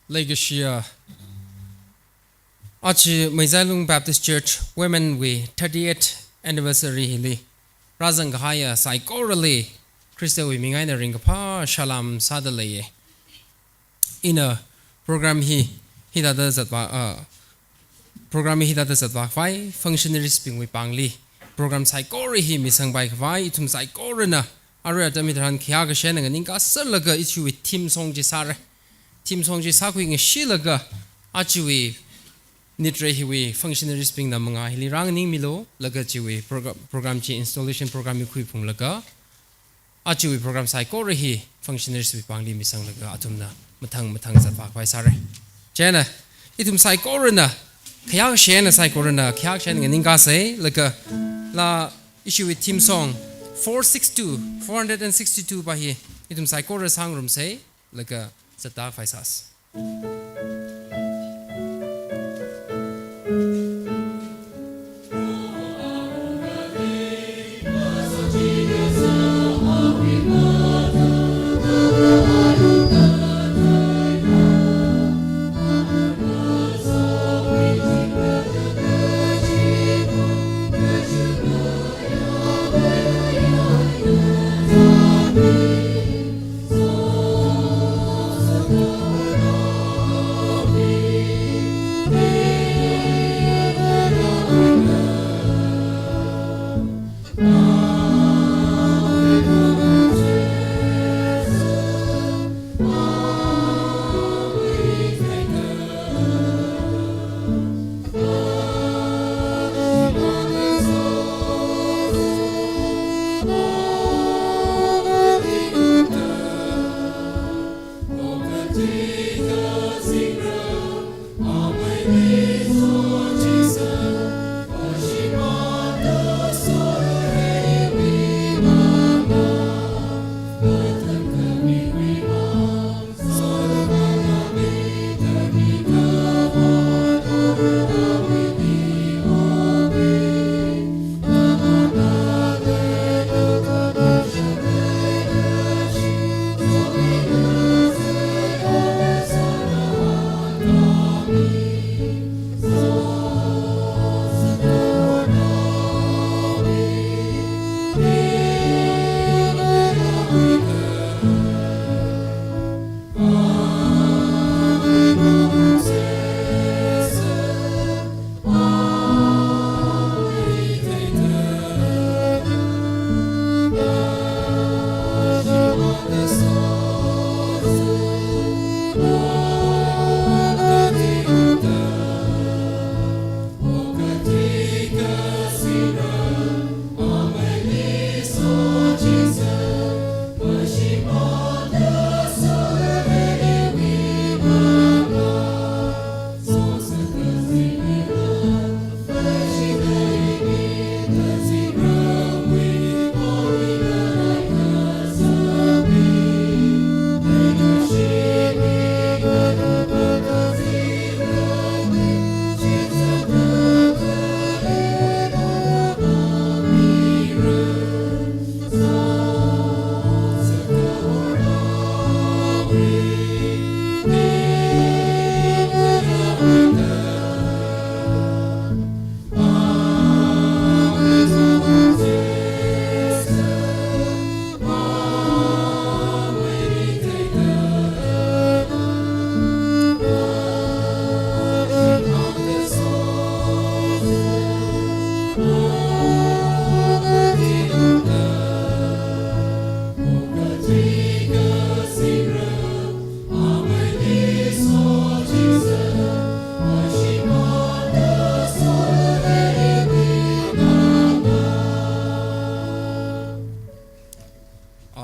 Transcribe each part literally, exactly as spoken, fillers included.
Leikashiya, aja Meizailung Baptist Church Women wui thirtieth anniversary hili rāzang kahaiya saikorali Khristawui ming eina ringkaphā salam sāda leiya. Ina program hi hithāda zatvā, ah, program hi hithāda zatvā khavai, functionaries bingwui pāngli program saikora hi misangpai khavai, ithum saikorana arui atam hitharan khayākashan eina nganingkā serlaga ithumwui theme song chi sāra. Theme song chi sākhui ngashilaga, ajawui nitre hiwui functionaries bingna mangā hili rānganingmilu, laga chiwui program, program chi installation program hi khuiphunglaga, ajawui program saikora hi functionaries wui pāngli misanglaga athumna mathang mathang zatvā khavai sāra. Chieina, ithum saikorana, khayākashan eina saikorana, khayākashan eina nganingkā sei, laga la ithumwui theme song four six two, four hundred and sixty-two pa hi ithum saikora sāngarumsei, laga zatvā khavai sāsa.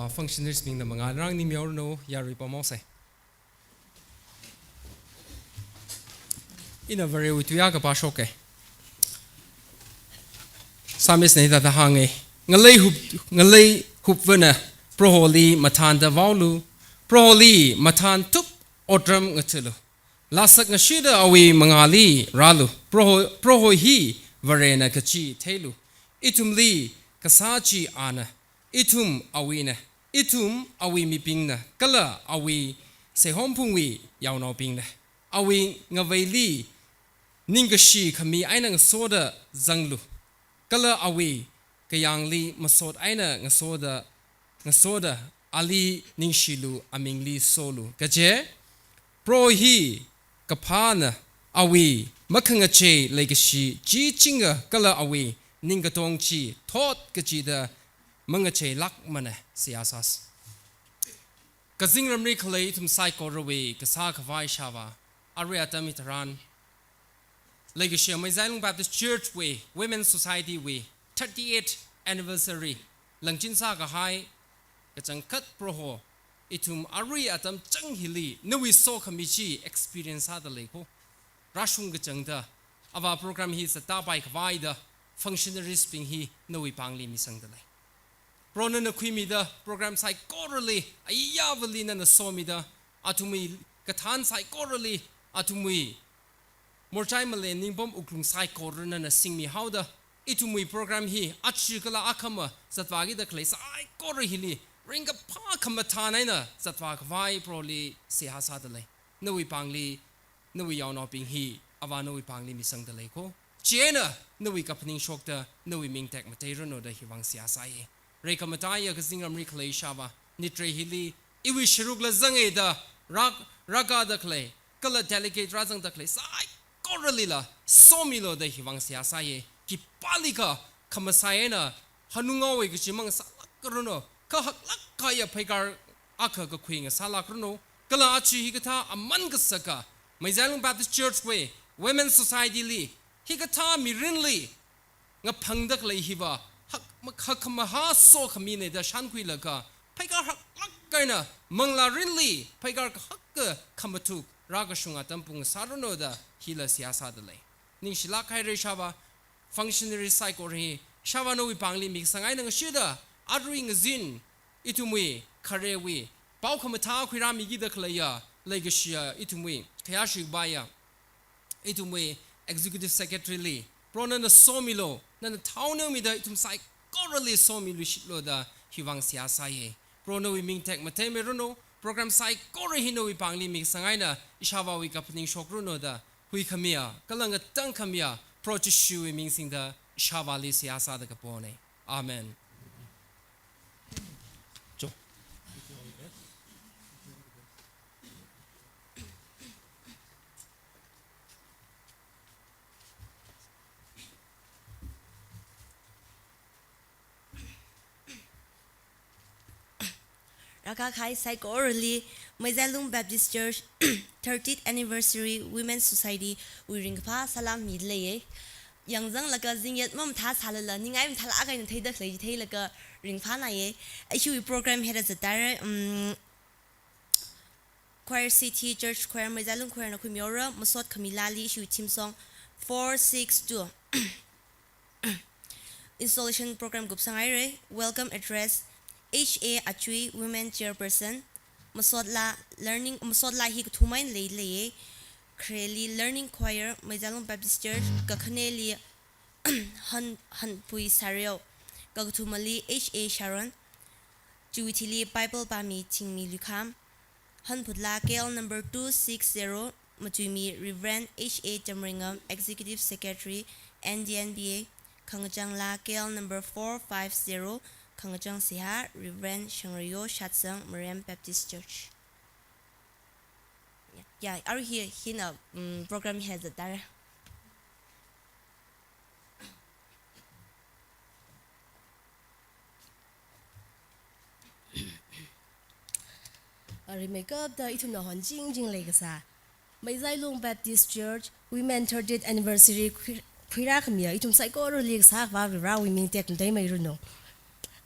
Ah, functionaries bingna mangā rānganingmihaoranu, yarui pamhaosei. Ina Varewui tui akha pāshoka. Psalmist na hithāda hānga. Ngalei hup, ngalei hupvana Proholi mathānda vaolu, Proholi mathānthuk otram ngathālu. Lāsakngashida awui mangāli rālu. Proho, Proho hi Varena kachi theilu. Ithumli kasā chi ana. Ithum awuina. Ithum awui mibingna. Kala awui Seikhomphungwui yaonaobingna. Awui ngaveili ningkashi khami eina ngasoda zanglu, kala awui kayāngli masot eina ngasoda, ngasoda ali ningshilu, amingli solu. Kaje, Proho hi kaphāna, awui makhangachei leikashi chi chinga kala awui ningkatong chi thot kachida mangacheilākmana. Seihā sāsa. Kazingramli khalei ithum saikorawui kasā khavai ishāvā, arui atam hitharan leikashiya Meizailung Baptist Church wui Women Society wui thirty-eighth anniversary langchin sākahai kachangkhat Proho, ithum arui atam chang hili nawui sokhami chi experience sāda lei kho. Rāshung kachangda, avā program hi zattāpai khavaida functionaries bing hi nawui pāngli misangda lei. Proho nana khuimida program saikorali, ayāvali nana somida, athumwui kathān saikorali, athumwui morchai malen ningpam wuklung saikora nana singmihaoda, ithumwui program hi achi kala akhama zatvākida khalei saikora hili ringkaphā khamathān eina zatvā khavai Proholi seihā sāda lei. Nawui pāngli, nawui yaonaobing hi avā nawui pāngli misangda lei kho. Chieina nawui kaphaning shokta nawui ming tekmatei ranu da hiwui vang seihā sāya. Reikhamataiya kazingramli khalei ishāvā, nitrei hili iwui sharukla zanga da rāk, rākada khalei, kala delegate rāzangda khalei saikoralila somilu da hiwui vang seihā sāya. Khipālikha khamasai eina hanungawui kachi mang sālākranu, kha haklāk kahaiya pheikar akha kakhui ngasālākranu, kala achi hikathā aman kasaka Meizailung Baptist Church wui Women Society li, hikathā mirinli ngaphangda khalei hiva hak, hak maha sokhamina da shānkhuilaga, pheikar haklāk eina manglārinli pheikar kahaka khamathuk rākashung atam pung sāranu da hila seihā sāda lei. Ningshilāk haira ishāvā, functionary saikora hi ishāvā nawui pāngli mikasang eina ngashida, arui ngazin ithumwui kharewui pao khamathā khuirāmikida khaleiya, leikashiya ithumwui khayāshikhavaiya ithumwui Executive Secretary li, Proho nana somilu, nana thao neomida ithum saikorali somiluishitlu da hiwui vang seihā sāya. Proho nawui ming tekmatei miranu, program saikora hi nawui pāngli mikasang eina ishāvāwui kaphaning shokranu da huikhamiya kala ngatangkhamiya Proho Jishuwui ming singda ishāvāli seihā sāda kapona. Amen. Jo. Rākakahai saikorali, Meizailung Baptist Church thirtieth Anniversary Women Society wui ringkaphā salam mida leiya. Yangzanglaga zingyat mamathā sālala, ningai mathālāk eina theida khalei theilaga ringphānaya. Ishiwui program hithāda zattāra, um, Choir City Church Choir, Meizailung Choir na khuimihaora, masot khamilali ishiwui theme song four six two. Installation program kupsang haira, welcome address, H A Achui, Women Chairperson, masotla learning, masotla hi kathuma eina lei leiya, khareli Learning Choir, Meizailung Baptist Church, kakhaneli Han, Hanpui Sareo, kakathumali H A Sharon, chiwui thili Bible pāmi Thingmi Luikham, Hanphutla K L number two six zero, machuimi Reverend H A Tamreingam, Executive Secretary, N D N B A, khangachangla K L number four five zero, khangachang seihā Reverend Shangrayo Shatsang, Mariam Baptist Church. Ya, ya, arui hi, hina, mm, program hi zattāra. Rimeikapta ithumna honchingching leikasā Meizailung Baptist Church Women thirtieth Anniversary khui, khuirākhamiya ithum saikorali kasā Akhava Varewui ming tekmatei miranu.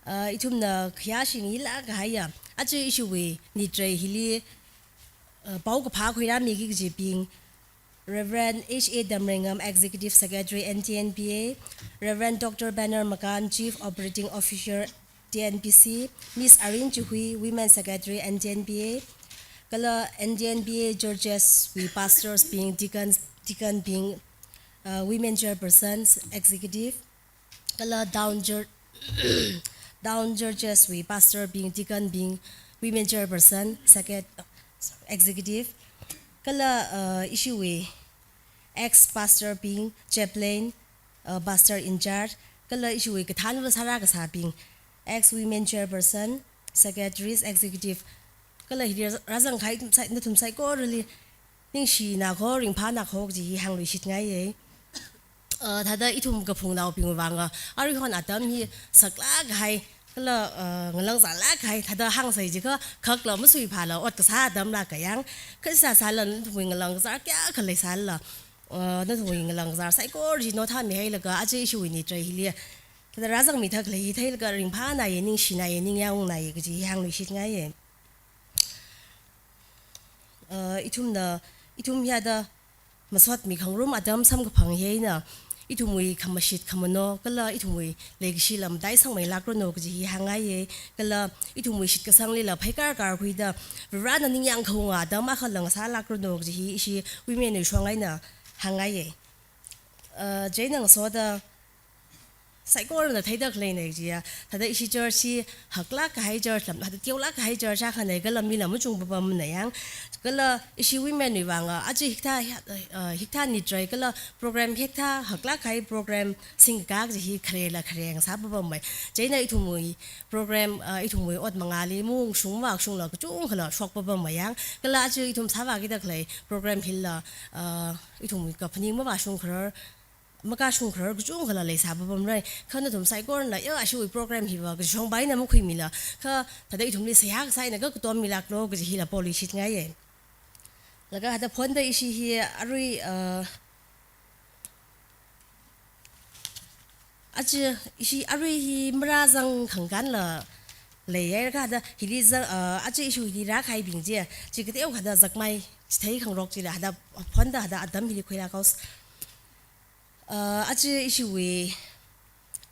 Ah, ithumna khayāshi ngayilāk kahaiya, aja ishiwui nitrei hili, ah, paokaphā khuirāmiki kajibing, Reverend H A Tamreingam, Executive Secretary, N T N B A, Reverend Doctor Banner Makan, Chief Operating Officer, T N B C, Miss Arin Chuhui, Women Secretary, N T N B A, kala N T N B A Churches wui pastors bing, deacons, deacon bing, uh, women chairpersons, executive, kala Town Church, Town Churches wui pastor bing, deacon bing, women chairperson, secret-, executive, kala, uh, ishiwui ex pastor bing, chaplain, uh, pastor in charge, kala ishiwui kathānva sārā kasābing, ex women chairperson, secretaries, executive, kala hili rāzang kahai nathum saikorali ningshina kho, ringphāna kho kaji hi hāngluishitngaiye. Uh, thāda ithum kaphungnaobing vang, uh, aruihon atam hi saklāk kahai, kala, uh, ngalangzarlāk kahai, thāda hāngsai jiakha, khakla masuiphāla ot kasā atamlāk kahai yang, kha sāsālala nathumwui ngalangzar kayākha leisālala, uh, nathumwui ngalangzar saikora chi nothāmihailaga, aja ishiwui nitrei hili thāda rāzangmi thākhalei hi theilaga ringphānaye, ningshinaye, ningyāng ungnaye kaji hi hāngluishitngaiye. Uh, ithumna, ithum hithāda masotmi khangarum atam samkaphang hi eina, ithumwui khamashit khamano, kala ithumwui leikashi lam mataisangmeilākranu kaji hi hāngngaiye, kala ithumwui shitkasanglila pheikārkārkhuida, Varena ningyāng khaunga atam akhala ngasālākranu kaji hi ishi women wui shong eina hāngngaiye. Uh, chieina ngasoda, saikorana theida khaleina jiya, thāda ishi church hi haklāk kahai church lam, thāda teolāk kahai church akhana, kala mila machung papamna yang, kala ishi women wui vang, aja hikathā, uh, hikathā nitrei kala program hikathā haklāk kahai program singkā kaji hi kharela khare ngasā papamai. Chieina ithumwui program, uh, ithumwui ot mangāli mungshung vāshungla kachungkhala shok papamai yang, kala aja ithum sāvākida khalei program hila, uh, ithumwui kaphaning mavāshung kharar, makashung kharar kachungkhala leisā papamrai. Kha nathum saikorana, ya, ashiwui program hiva kachungkha eina makhuimila, kha thāda ithumli seihā kasā eina kakatom milāklu kaji hila poluishitngaiye. Laga thāda phonda ishi hi arui, uh, aja ishi arui hi marāzang khangkanla leiya, kha thāda hili zang, uh, aja ishi hili rākahaibing chi, chi kateokha thāda zakmai chithei khangarok chila thāda phonda thāda atam hili khuilāk haosa. Uh, aja ishiwui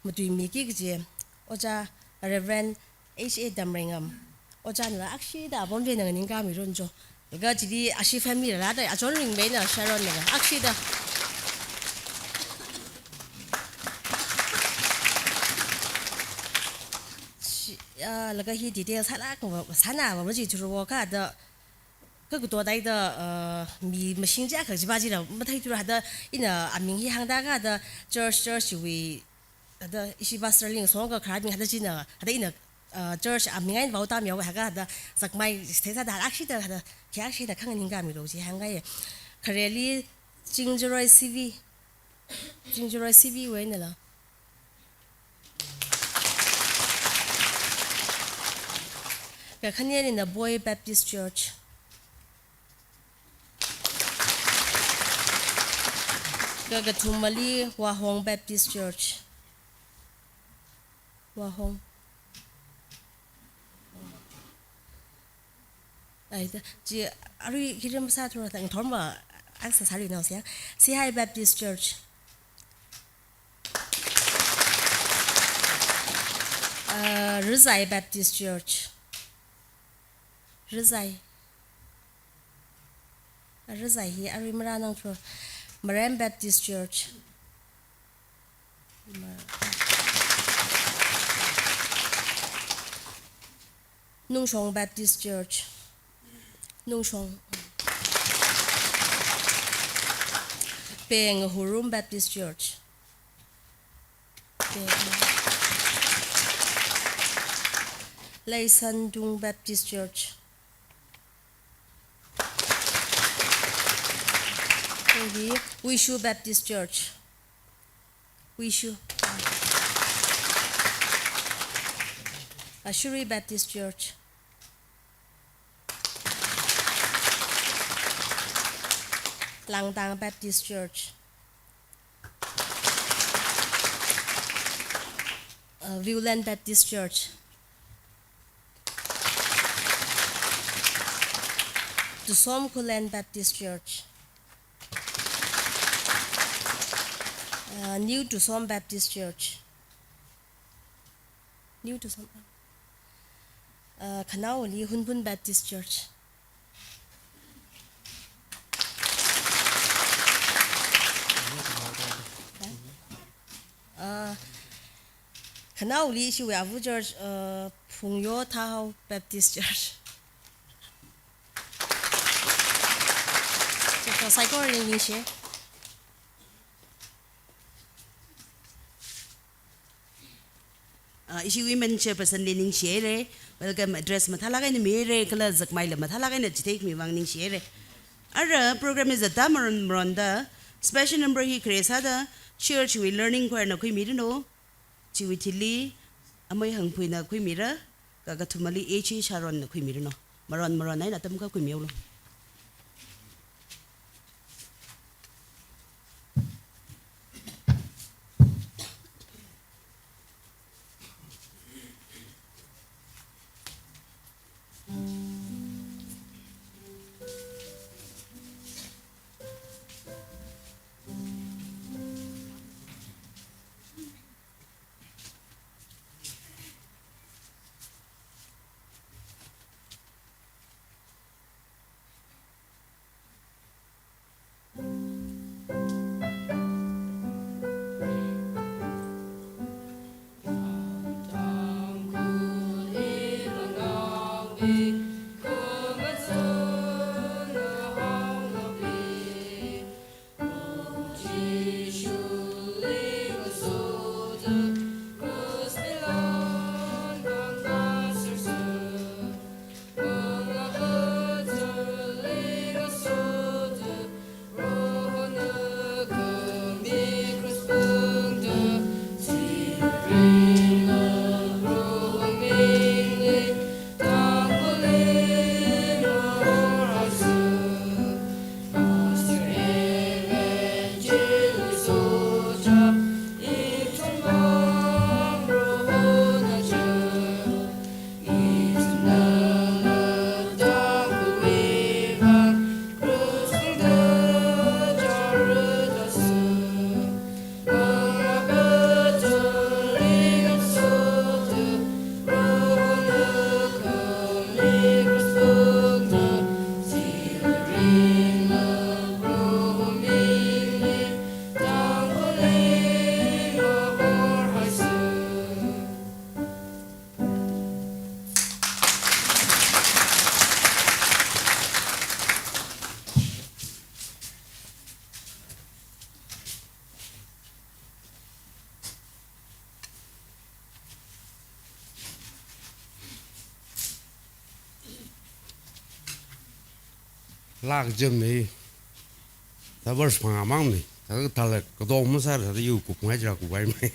matuimiki kaji Ojā Reverend H A Damreingam, Ojānala akshida apam chieina nganingkāmiranu cho. Laga chili ashi family la rāda, achon ringmeina Sharon nala akshida. Chi, ah, laga hi detail sālāk va, sāna va machithura kha thāda, kha kato taida, uh, mi mashing chiyākha chiva chila matheithura, thāda ina aming hi hāngda kha thāda church, church wui, thāda ishi pastor li ngasong kharābing thāda china, thāda ina, uh, church aming eina vaotāmihaowa kha thāda zakmai theisāda akshida thāda, khi akshida khanganingkāmilu chi hāngngaiye. Khareli Chingjaroi C V, Chingjaroi C V wui einala. Kakhaneli Naboi Baptist Church. Kakathumali Wahong Baptist Church. Wahong. Ai, thāda, chi, arui hirim sāthura thang thorma, aksa sāri nao siya. Sihai Baptist Church. Uh, Rizai Baptist Church. Rizai. Rizai hi arui marānang thura. Marem Baptist Church. Ma-, Nungshong Baptist Church. Nungshong. Penghurum Baptist Church. Peng. Leisandung Baptist Church. Pengli Wishu Baptist Church. Wishu. Ashuri Baptist Church. Langdang Baptist Church. Uh, Viewland Baptist Church. Tusom Khullen Baptist Church. Uh, New Tusom Baptist Church. New Tusom. Uh, Khanaoli Hunphun Baptist Church. Uh, Khanaoli ishiwui avu church, uh, Phungyo Thahao Baptist Church. Saikorali ningshi. Ah, ishi women chairperson li ningshihaira, welcome address mathālāk eina mihaira, kala zakmeila mathālāk eina chitheimi vang ningshihaira. Ara program hi zatda maron maronda, special number hi khare sāda, church wui learning choir na khuimiranu, chiwui thili, Amei Hangphuina khuimira, kakathumali H A Sharon na khuimiranu. Maron maron eina atam akha khuimihaolu. Lāk jam mi, ta verse phangā mang mi, ta ta la kadong masāra, ta yu kup ngai jira kup ai mai.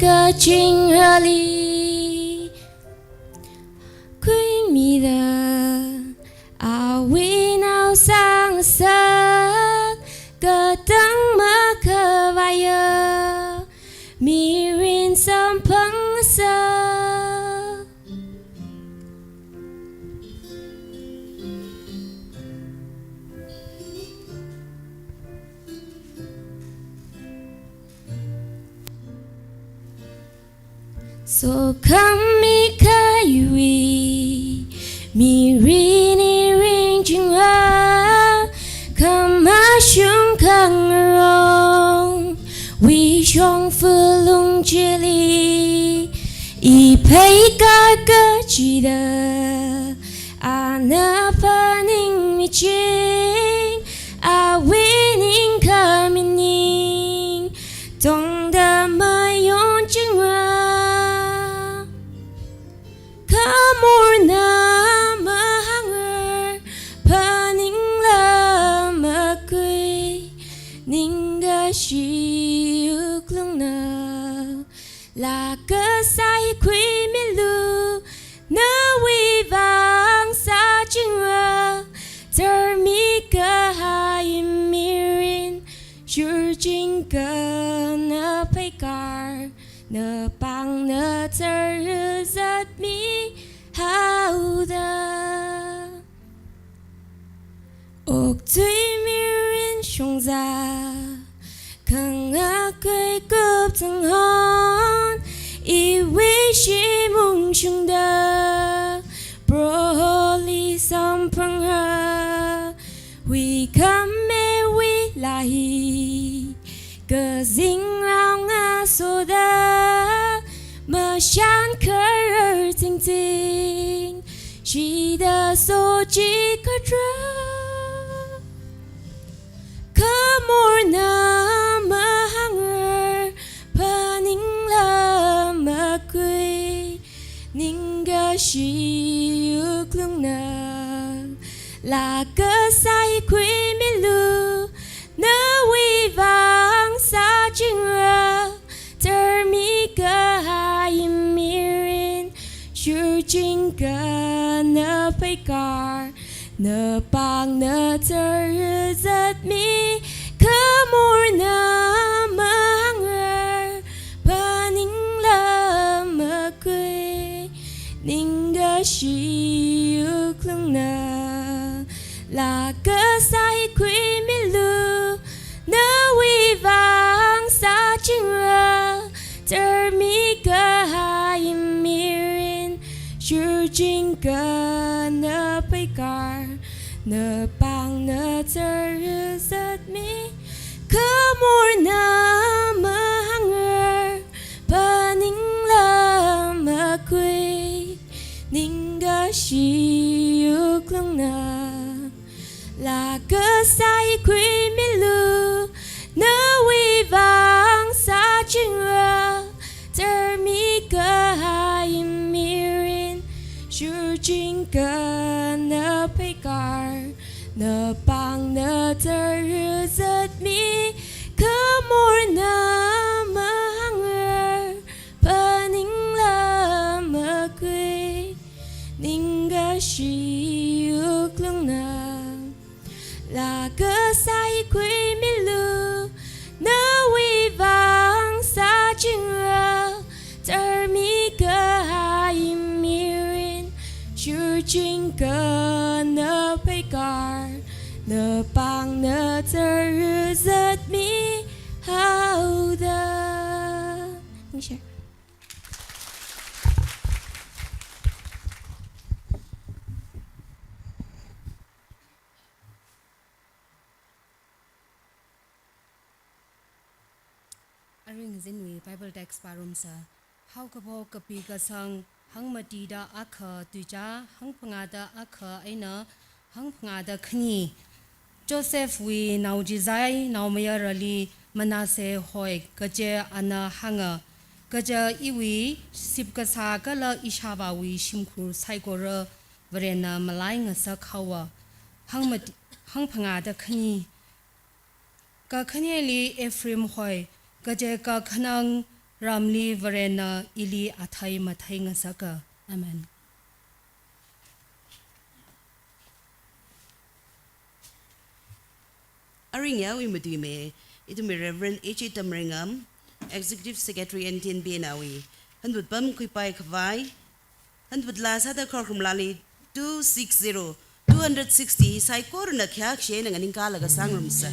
kachingrali khuimida, awui naosang sākatang makhavaiya mirin samphangsa. Sokhami kaiwui mirin iring chingwa, khamashung khangarongwui shongfa lung chili, i pheikar kachida, ana phaningmiching, awui ningkhami ning tongda mayonchingwa. Khamorna mahāngra, phaningla makhui, ningkashi wuklungna laa kasā khuimilu, nawui vang sāchingra, tharmi kahai mirin, shurching kana pheikar, napāng nathara zatmi haoda. Okthui mirin shongza, khangakhui kupzanghon, iwui shim ungshungda, Proholi samphangra, huikhamewui laa hi, kazingrao ngasoda, mashan kharar tingting, shida sochi khatra. Khamorna mahāngra, phaningla makhui, ningkashi wuklungna laa kasā khuimilu, nawui vang sāchingra, tharmi kahai mirin, shurching kana pheikar, napāng nathara zatmi. Khamorna mahāngra, phaningla makhui, ningkashi wuklungna laa kasā khuimilu, nawui vang sāchingra, tharmi kahai mirin, shurching kana pheikar, napāng nathara zatmi. Khamorna mahāngra, phaningla makhui, ningkashi wuklungna laa kasā khuimilu, nawui vang sāchingra, tharmi kahai mirin, shurching kana pheikar, napāng nathara zatmi. Khamorna mahāngra, phaningla makhui, ningkashi wuklungna laa kasā khuimilu, nawui vang sāchingra, tharmi kahai mirin, shurching kana pheikar, napāng nathara zatmi haoda. Ningshi. Aring zinwui Bible text parumsa. Haokaphok kapi kasang hangmatida akha, tuicha hangphangāda akha eina hangphangāda khani. Josephwui nao chizai naomayarali Manasseh hoi, kaje ana hānga, kaja iwui sipkasā kala ishāvāwui shimkhur saikora Varena malai ngasak haowa. Hangmati-, hangphangāda khani. Kakhaneli Ephraim hoi, kaje kakhanang Ramli Varena ili athei mathei ngasaka. Amen. Aringya wui matuime, ithumwui Reverend H A Tamrengam, Executive Secretary N T N B nawui hanvut pamkhuipai khavai, hanvut laa sāda khorkhrum lali two six zero, two hundred sixty, saikorana khayākshi eina nganingkālaga sāngarumsa.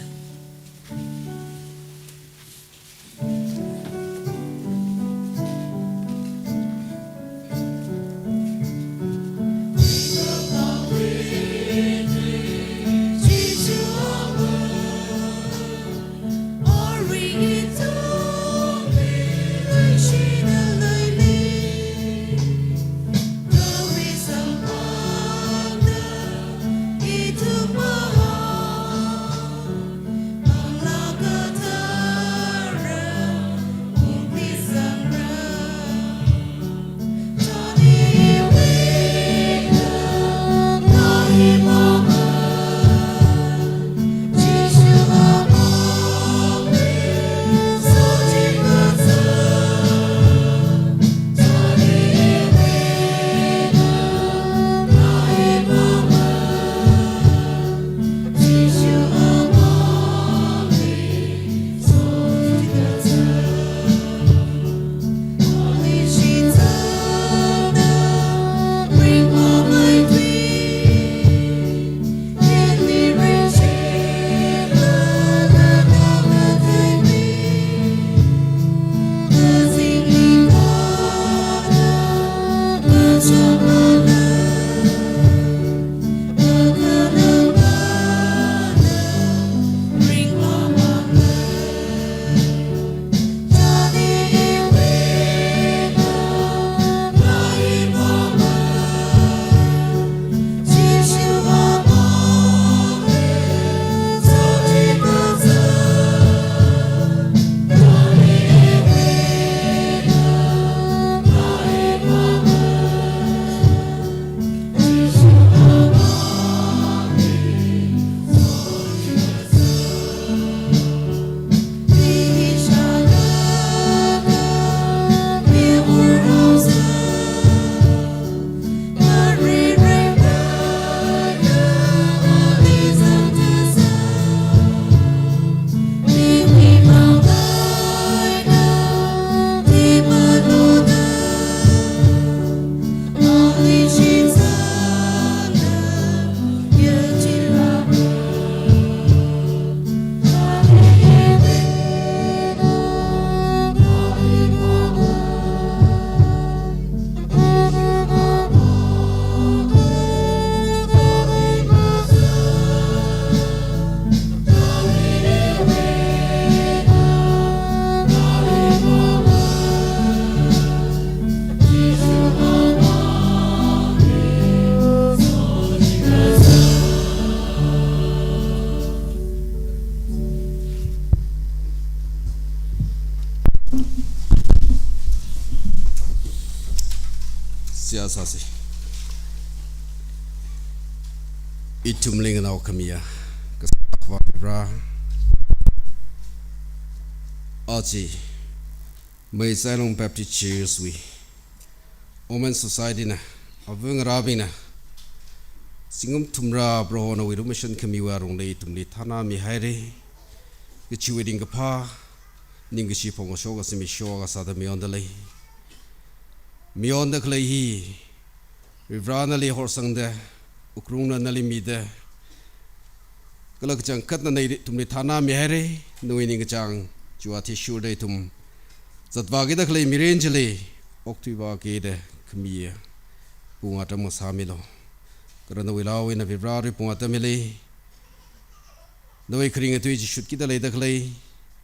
Seihā sāsa. Ithumli nganao khamiya, Kasā Akhava Varivara. Aja Meisailong Baptist Church wui Women Society na, ava ngarābingna, zingkum thumrā Proho nawui lukhamashan khamiwui alungli ithumli thānā mihaira. Kachiwui ningkaphā, ningkashi phongkashok zimiksho kasāda mayonda lei. Mayonda khalei hi, Varivara nali horsangda, wuklungna nali mida, kala kachangkhatna nali ithumli thānā mihaira, nawui ningkachāng chi athishurda ithum zatvākida khalei mirin chili okthuivākida khamiya pung atam ngasāmilu. Kala nawui laawui eina Varivara pung atam hili nawui kharing atui chi shutkida leida khalei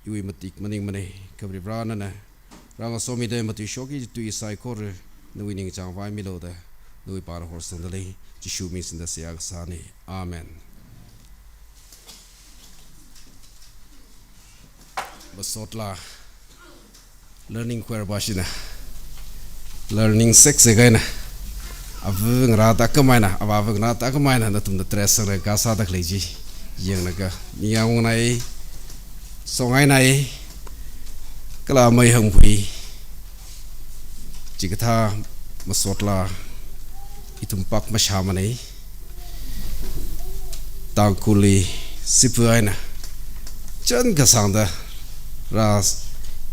iwui matik maningmana. Kha Varivara nana rāngasomida matuishokki kaji tui saikora nawui ningkachāng vaimilu da nawui pāngli horsangda lei. Jishu ming singda seihā kasāna. Amen. Masotla learning choir pāshina, learning sek sek eina, ava ngarā tākhamei eina, avāva ngarā tākhamei eina nathumna dress sālaga kasāda khalei chi yanglaga ningyāng ungnai, songainai, kala mei hangphui Chikathā masot laa ithum pākmashāmanei. Tangkhulli sipa eina chān kasāngda rā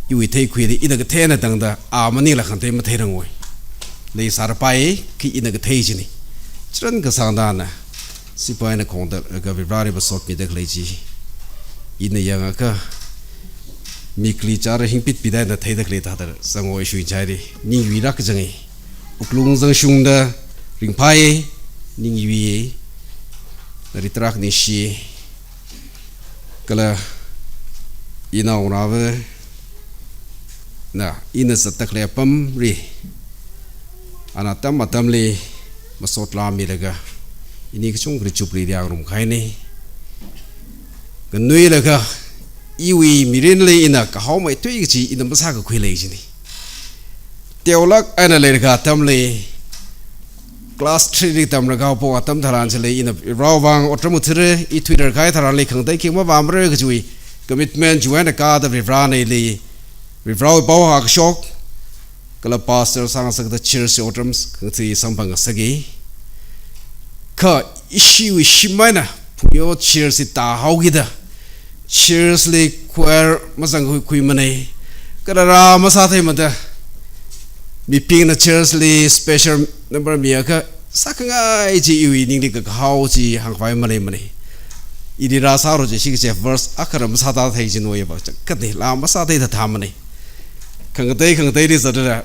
iwui theikhuili ina kathei eina tangda a maningla khangatei matheirangoi. Leisārapai khi ina kathei chini. Chān kasāngda ana sipa eina khongda laga Varivarāli masot mida khalei chi ina yangakha mikli chara hingpitpida eina theida khalei thāda zangoi shuichairi ning yuirak kazangi. Wuklung zangshungda ringphai, ning yuiye, nali tarākha ningshiye. Kala inaongarāva na ina zatda khalei apamli ana atam atamli masot laa milaga ini kachungkhali Jubilee li yangngarumkahainei. Nganuilakha iwui mirinli ina kahaomeithui kachi ina masākakhui lei chini. Teolāk eina leilakha atamli class three li tamlaga pong atam tharan chili ina Varewui vang otram ngathara, i thuirar kahai tharanli khangatei khikha mavāmara kachiwui commitment chiwui eina kāda Varivarāna ili, Varivarāwui pao hākashok, kala pastor sāngasakda church otram khangatei samphang ngasaki. Kha ishiwui shim eina phungyo church li tāhaokida church li choir mazangkhui khuimanei. Kala rā masātheimada mibingna church li special number miakha sākhangai chi iwui ningli kakahao chi hāngkhavai maleimanei. Ili rāsāra chi shikachi verse akha rā masātāthei chinoya va chakatni laa masāthei thāthāmanei. Khangatei khangateili zatrara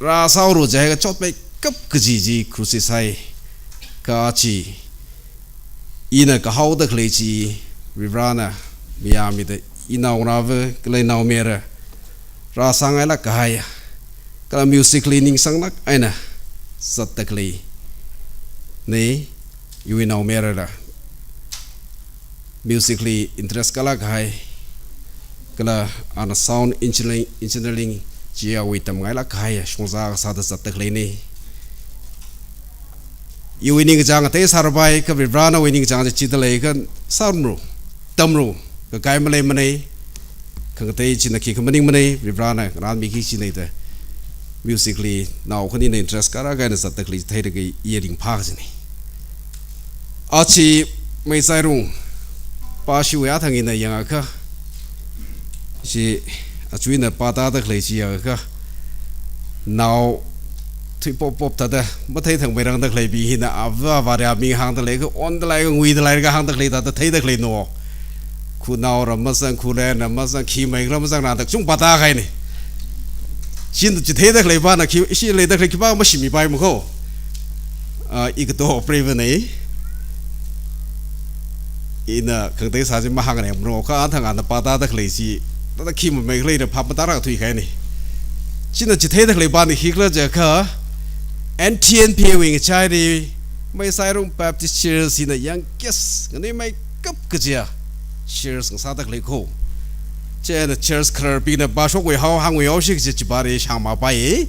rāsāra chi haiakha chotmeikap kaji chi khusi sai. Kachi ina kahaoda khalei chi Varivarāna mayāmida inaongarāva kala inaomayara rāsāngailāk kahaiya, kala music li ningsanglāk eina zatda khaleinei. Iwui inaomayarala music li interest kala kahai, kala ana sound engineering, engineering chi awui tamngailāk kahai shongza kasāda zatda khaleinei. Iwui ningkachāng ngatei sārapai, kha Varivarāna awui ningkachāng chi chida leiakha sārumra, tamra, kakai maleimanei. Khangatei china khikha maningmanei, Varivarāna ngarānmiki kachina da music li nao khanina interest kala kahaina zatda khalei theilaga iya ringphā kachinei. Achi Meisairung pashiwui athang ina yangakha, chi achuina pātāda khalei chi yangakha, nao thuipop pop thāda mathei thangmeirangda khaleibing hina ava avāwui ming hāngda leiakha, onda leiakha, nguida leiakha hāngda khalei thāda theida khaleina. Khunaora mazang, khulenra mazang, khi meikhala mazang rāda kachungkha pātākahainei. China chitheida khalei pana khi, ishi leida khalei khipā mashimipaimana ko. Ah, i kato preivanei. Ina khangatei sā chi mahāngrangmana, kha athang ana pātāda khalei chi, thāda khi mamei khaleina phap matāra thuikahainei. China chitheida khalei pana khikhala jiakha, N T N P A wui ngachaili Meisairung Baptist Church hina youngest, nganuimeikap kajiya church ngasāda khalei ko. Chieina church khararbingna pāshokwui hao, hāngwui hao shikachi chipāli shāngmāpai.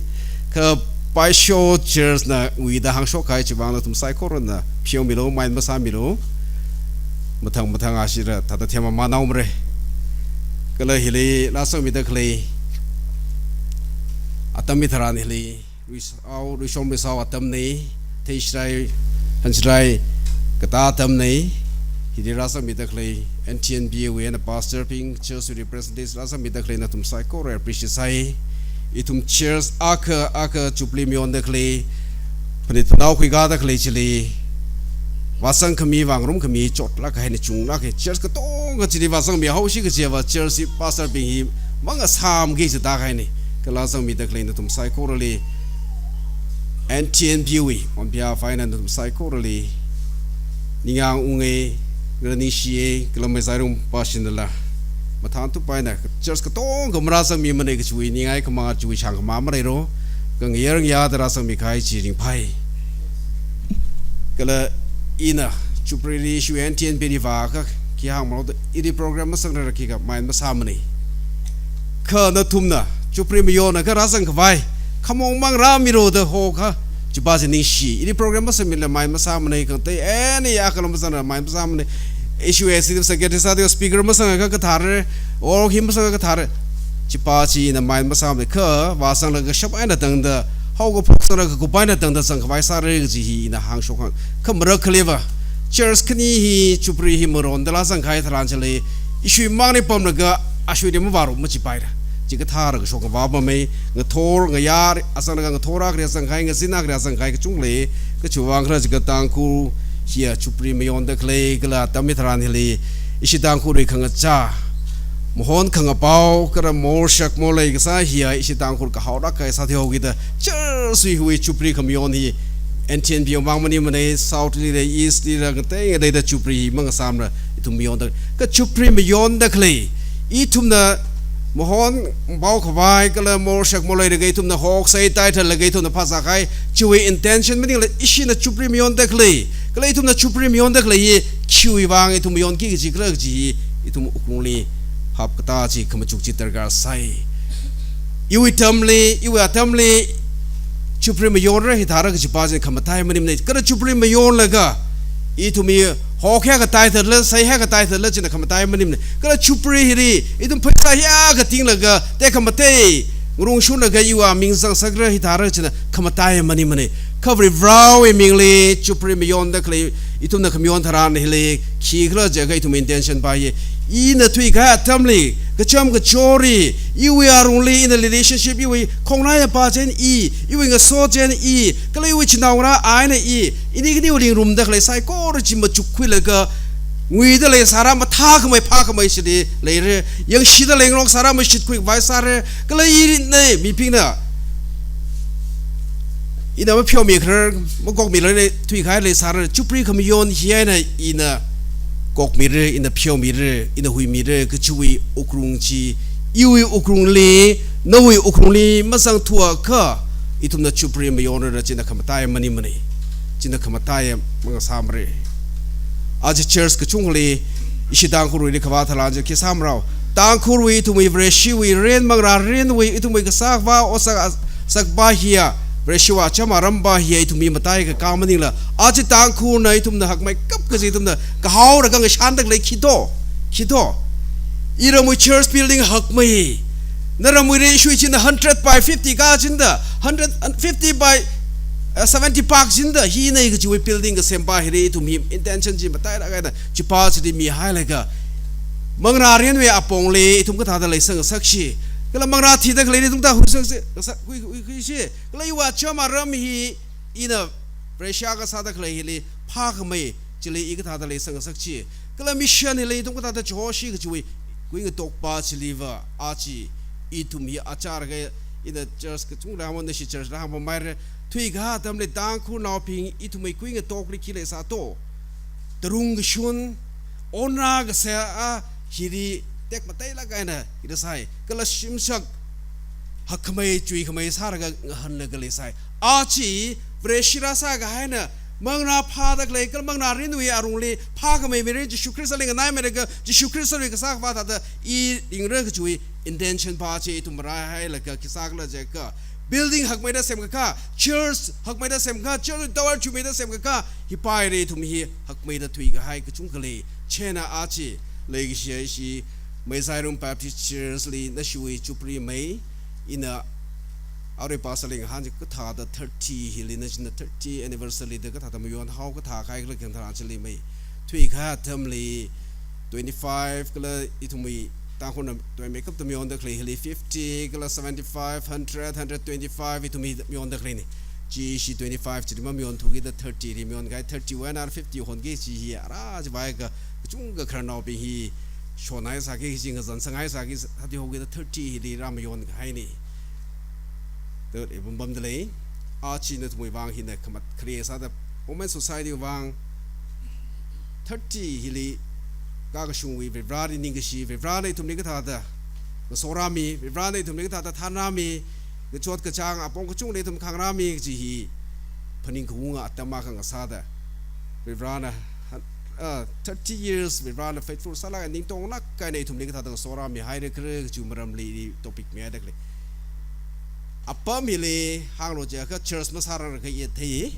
Kha Paisho church na nguida hāngshok kahai chivang nathum saikorana pheomilu, mind masāmilu. Mathang mathang ashila thāda themma manaomarei. Kala hili rāzangmida khalei atam hitharan hili Luisao, Luishom Luisao atamnei, theishirai, hanshirai katā atamnei. Hili rāzangmida khalei N T N P A wui eina pastor bing, church wui representatives rāzangmida khalei nathum saikora appreciate sai. Ithum church akha akha Jubilee mayonda khalei, phanit phanao khuikāda khalei chili vāzangkhami, vāngarumkhami chotlāk kahaina, chunglāk kahai. Church katonga chili vāzangmi haoshi kajiva church hi pastor bing hi mangasāmki jida kahainei. Kala zangmida khalei nathum saikorali, N T N P A wui on behalf eina nathum saikorali ningyāng ungei, kala ningshiye, kala Meisairung pashinala mathān thup eina church katonga marāzangmimanei kachiwui ningai khamang chiwui shāngkhamang maleiro, kha ngayar ngayāda rāzangmi kahai chi ringphai. Kala ina Jubilee li ishiwui N T N P A li vāakha khi hāngmalo da, ili program masangrara khikha mind masāmanei. Kha nathumna Jubilee mayonakha rāzangkhavai khamong mang rāmilo da hokha, chipā chi ningshi. Ili program masangmila mind masāmanei, khangatei any akhala masangra mind masāmanei. Ishiwui executive secretary sāda speaker masangakha kathāra, or khi masangakha kathāra. Chipa chi ina mind masāmei kha, vāsanglaga kashap eina tangda, haokaphok sanglaga kakup eina tangda zangkhavai sāra kaji hi ina hāngshok hāng. Kha marakhaliva, church khani hi chupri hi maronda lāzangkahai tharan chili, ishui mangli pamlaga, ashuili mavāro machipaira. Chikathāra kashok kavā pamei, ngathor, ngayar, azanglaga ngathor akha zangkahai, ngazin akha zangkahai kachungkha lei, kachiwui vang khala jiakha Tangkhul hiya chupri mayonda khalei, kala atam hitharan hili, ishi Tangkhulwui khangachā, mahon khangapao, kala morshak morlei kasā hiya, ishi Tangkhul kahaolāk kahai sāthuihaokida, church wui hiwui chupri khamayon hi, N T N B mang maningmana, South lila, East lila, ngatei ngateida chupri hi mangasāmara, ithum mayonda, kha chupri mayonda khalei, ithumna mahon pao khavai, kala morshak morleilaga ithumna hoksai, tithe laga ithumna phāzākahai, chiwui intention maningla ishina chupri mayonda khalei, kala ithumna chupri mayonda khalei hi, khiwui vang ithum mayonki kaji khala kaji hi, ithum wuklungli phap katā chi, khamachuk chi darkar sai. Iwui atamli, iwui atamli, chupri mayonra hithāra kajipa chi khamatai maningmana. Kala chupri mayonlaga, ithum hi hokhai katai thala, saihai katai thala china khamatai maningmana. Kala chupri hili, ithum pheisā hiyākha tinglaga, tekhamatei, ngarumshunlaga iwui aming zangsakra hithāra china khamatai maningmana. Kha Varivarāwui mingli, chupri mayonda khalei, ithumna khamayon tharan hili, khikhala jiakha ithum intention pa hi, ina thuikahai atamli, kacham kachori, iwui arungli, ina relationship, iwui khongnaiyapa chieina i, iwui ngaso chieina i, kala iwui chinaongarā eina i, ini khaniwui lingrumda khalei saikora chi machukkhuilaga, nguida leisāra, mathākhamei phākhamei chili leira, yangshida leingarok sāra, mashitkhui khavai sāra, kala ina mibingna, ina mapheomikharar, makokmirar, thuikahai leisāra, chupri khamayon hi eina ina kokmira, ina pheomira, ina huimira, kachiwui wuklung chi, iwui wuklungli, nawui wuklungli mazangthuakha, ithumna chupri mayonra china khamatai maningmana. China khamatai mangasāmara. Aja church kachungkhali, ishi Tangkhulwuili kavā tharan chi khi sāmarao. Tangkhulwui ithumwui Vareshiwui rin, manglā rinwui ithumwui kasā kavā, otsak, sakpa hiya, Vareshiwui acham arampa hiya ithumwui mataikaka maningla, aja Tangkhulna ithumna hakmeikap kaji ithumna kahaora khangashandak lei khi to, khi to. Iramwui church building hakmei. Naramwuili ishui china hundred by fifty kachinda, hundred and fifty by, uh, seventy phākachinda, hina kajiwui building kasempa hili ithum hi intention chi matailāk eina, chipa chili mihailaga, manglā rinwui apongli ithum kathāda leisangngasak chi, kala manglā thida khaleili ithum kathāda huisangngasak, hui, hui, hui chi, kala iwui acham aram hi ina pressure kasāda khalei hili phākhamei chili i kathāda leisangngasak chi, kala mission hili ithum kathāda chihoshi kajiwui kuingatokpa chiliva, aja ithum hi achar kha, ina church kachungkha hāngmana, nashi church la hāngpameira, thuikahai atamli Tangkhulnaobing ithumwui kuingatokli khi leisā to. Tarung kashun, onra kasā, a, hili tekmateilāk eina ina sai, kala shimshak hakkhamei chuikhamei sālaga ngahānlaga leisai. Aja Vareshi rāsākahaina, manglā phāda khalei, kala manglā rinwui arungli phākhamei mirin, Jishu Khristali nganaimeilaga, Jishu Khristawui kasā kavā thāda i ringra kajiwui intention pa chi ithum rāhailaga khi sākhala jiakha, building hakmeida semkakā, church hakmeida semkakā, church tower chuimeida semkakā, hipa hili ithum hi hakmeida thuikahai kachungkha lei. Chieina aja leikashiya ishi Meizairum Baptist Church li nashiwui chupri mei, ina arui pastor li ngahān chi kathāda thirty hili, na china thirty anniversary da kathāda mayonhao kathā khaikhala khen tharan chili mei. Thuikahai atamli twenty-five kala ithumwui Tangkhulna toimeikapta mayonda khalei hili fifty kala seventy-five, hundred, hundred twenty-five ithum hi mayonda khaleina. Chi ishi twenty-five chili mamayonthu kida thirty li mayonkahai, thirty wui eina fifty honki kaji hi ara chivāakha kachungkha khararnaobing hi shonhaisāki kaji, ngazansanghai sāki sāthuihaokida thirty hili rāmayonkahaina. Thirty pam pamda lei. Aja nathumwui vang hina khamat khare sāda Women Society vang thirty hili kakashungwui Varivarāli ningkashi, Varivarāna ithumli kathāda ngasorāmi, Varivarāna ithumli kathāda thānrāmi, ngachot kachāng apong kachungli ithum khangarāmi kaji hi phaningkhaunga atam akha ngasāda, Varivarāna han-, ah, thirty years Varivarāna faithful sālaga ningtonglāk eina ithumli kathāda ngasorāmihaira khala kajiwui maramli topic mihaida khalei. Apam hili hānglu jiakha church masāranglaga i thei.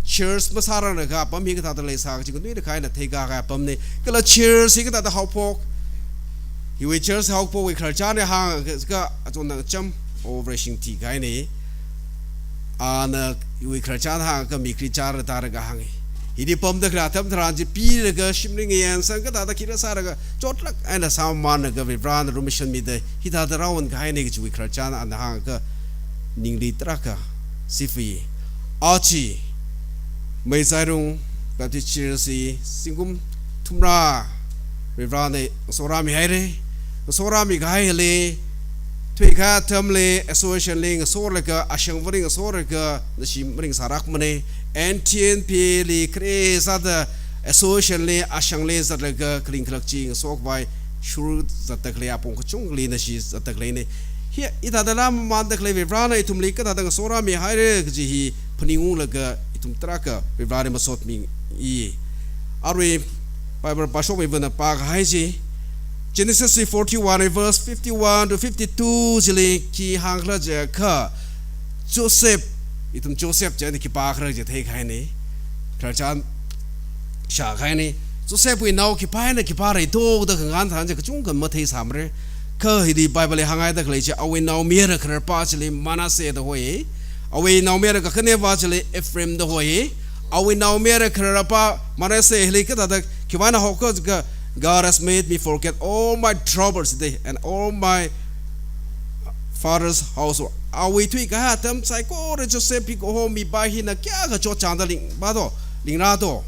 Church masāranglaga apam hi kathāda leisā kaji nganuida kha ina theikahai apamna. Kala church hi kathāda haophok, Hiwui church haokaphokwui khararchan hāngakha achon nang cham, operation thikahaina. Ana hiwui khararchan hāngakha mi kri chara tara kahānga. Hili pamda khalei atam tharan chi pilaga shimli ngayansang kathāda khira sālaga chotlāk eina sāmamānlaga Varivarana lumashanmida hithāda rāonkahaina kajiwui khararchan ana hāngakha ningli tarākha sifui. Aja Meizairong Baptist Church hi zingkum thumrā Varivarana ngasorāmihaira. Ngasorāmikahai hili thuikahai atamli association li ngasolaga, ashangvali ngasolaga, nashi maning sālākmana. N T N P li khare sāda association li ashangli zatlaga khaling khalak chi ngasokhavai shur zatda khalei apong kachungkhali nashi zatda khaleina. Hi, hithāda lāmamānda khalei Varivarana ithumli kathāda ngasorāmihaira kaji hi phaningunglaga ithum tarākha Varivarali masotmi. Arui Bible pāshokmivana pākahai chi, Genesis forty-one verse fifty-one to fifty-two chili khi hāngkhala jiakha, Joseph, ithum Joseph chieina khipākhala chi theikahaina. Khararchan shākahaina. Josephwui nao khipā eina khipā leito da khangahān tharan chi kachungkha matheisāmara. Kha hili Bible li hānghaida khalei chi awui naomayara khararpā chili Manasseh da hoi. Awui naomayara kakhaneva chili Ephraim da hoi. Awui naomayara khararpā Manasseh hili kathāda khiwui vang haokhala jiakha, "God has made me forget all my troubles today and all my father's household." Awui thuikahai atam saikora Joseph hi kaho mipā hina kayākha chotchāngda lingpā to, lingra to.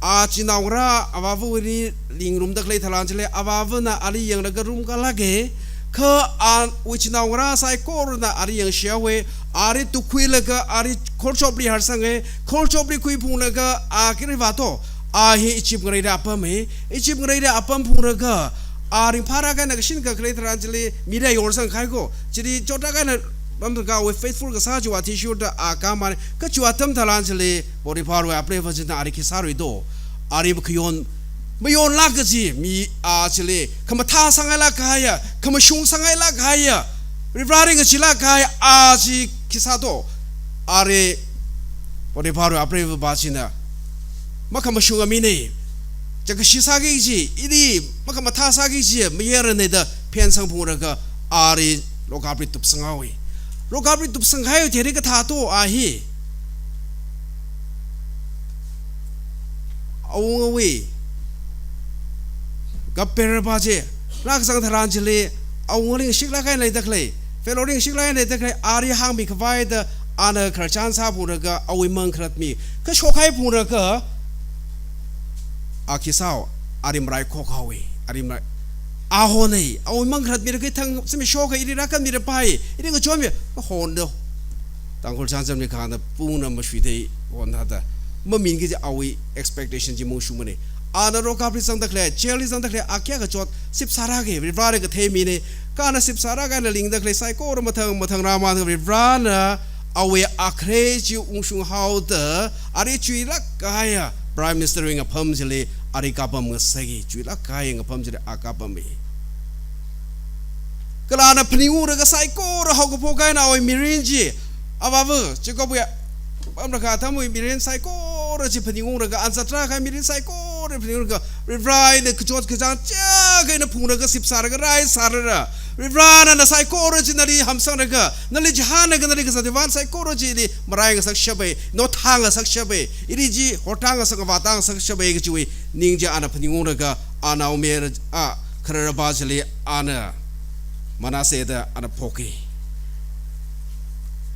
A chinaongarā avāvali lingrumda khalei tharan chili avāvana ali yanglaga rumkālāka. Kha awui chinaongarā saikorana ali yangshihaowa, ali tukkhuilaga ali kholchopli harsanga, kholchopli khuiphunglaga a khira vā to, a hi Egypt ngaleili apama, Egypt ngaleili apamphunglaga a ringphālāk eina kashin kakhalei tharan chili mila yorsangkahai ko. Chili chotlāk eina pamlaga awui faithful kasā chiwui athishurda a kamana. Kha chiwui atam tharan chili Potipharwui apreiva china ali khi sārui to. Ali makhayon, mayonlāk kaji mi a chili khamathā sāngailāk kahaiya, khamashung sāngailāk kahaiya, Varivarali ngacheelāk kahaiya a chi khi sā to. Ali Potipharwui apreiva china, "Makhamashunga mina, chākashi sāki kaji, ili makhamathā sāki kaji mayarana" da phensangphunglaga ali lockupli tupsanghaowa. Lockupli tupsangkahai theili kathā to a hi. Awungawui cupbearer pā chi rākazang tharan chili awungawui ringshik lāk eina leida khalei, Pharaohli ringshik lāk eina leida khalei, ali hāngmikhavai da ana khararchan sāphunglaga awui mang kharatmi. Kha shokhaiphunglaga a khi sāhaowa, ali marai khokhaowa, ali marai, a hona, awui mang kharatmilaga thang simi shokha ili rākanmira pai, ili ngachonmi, a hon do. Tangkhul chānjamli khana pungna mashuithei hon thāda. Mamin kaji awui expectation chi mungshungmana. Ana lockupli zangda khalei, jailli zangda khalei, a kayākha chot, sip sārāka, Varivarali kathei mina. Kha ana sip sārāka, ana lingda khalei saikora mathang mathang rāmān, Varivarana awui akhare chi ungshunghaoda, ali chuilāk kahaiya Prime Minister wui ngapham chili ali kapam ngasaka, chuilāk kahaiya ngapham chili a kapama. Kala ana phaningunglaga saikora haokaphok eina awui mirin chi, avāva Jacobwui pamlaga atamwui mirin saikora chi phaningunglaga, ana zatrā kahai mirin saikora phaningunglaga, Varivarana kachot kachāng chiyākha eina phunglaga sip sālaga rai sālala, Varivarana saikora chi nali hamsanglaga, nali chihānlaga, nali kazat eina vān saikora chili marai ngasakshapa, nothā ngasakshapa, ili chi hortā ngasak, vātā ngasakshapa kajiwui ning chi ana phaningunglaga, anaomayara, a, khararpā chili ana Manasseh da ana phoka.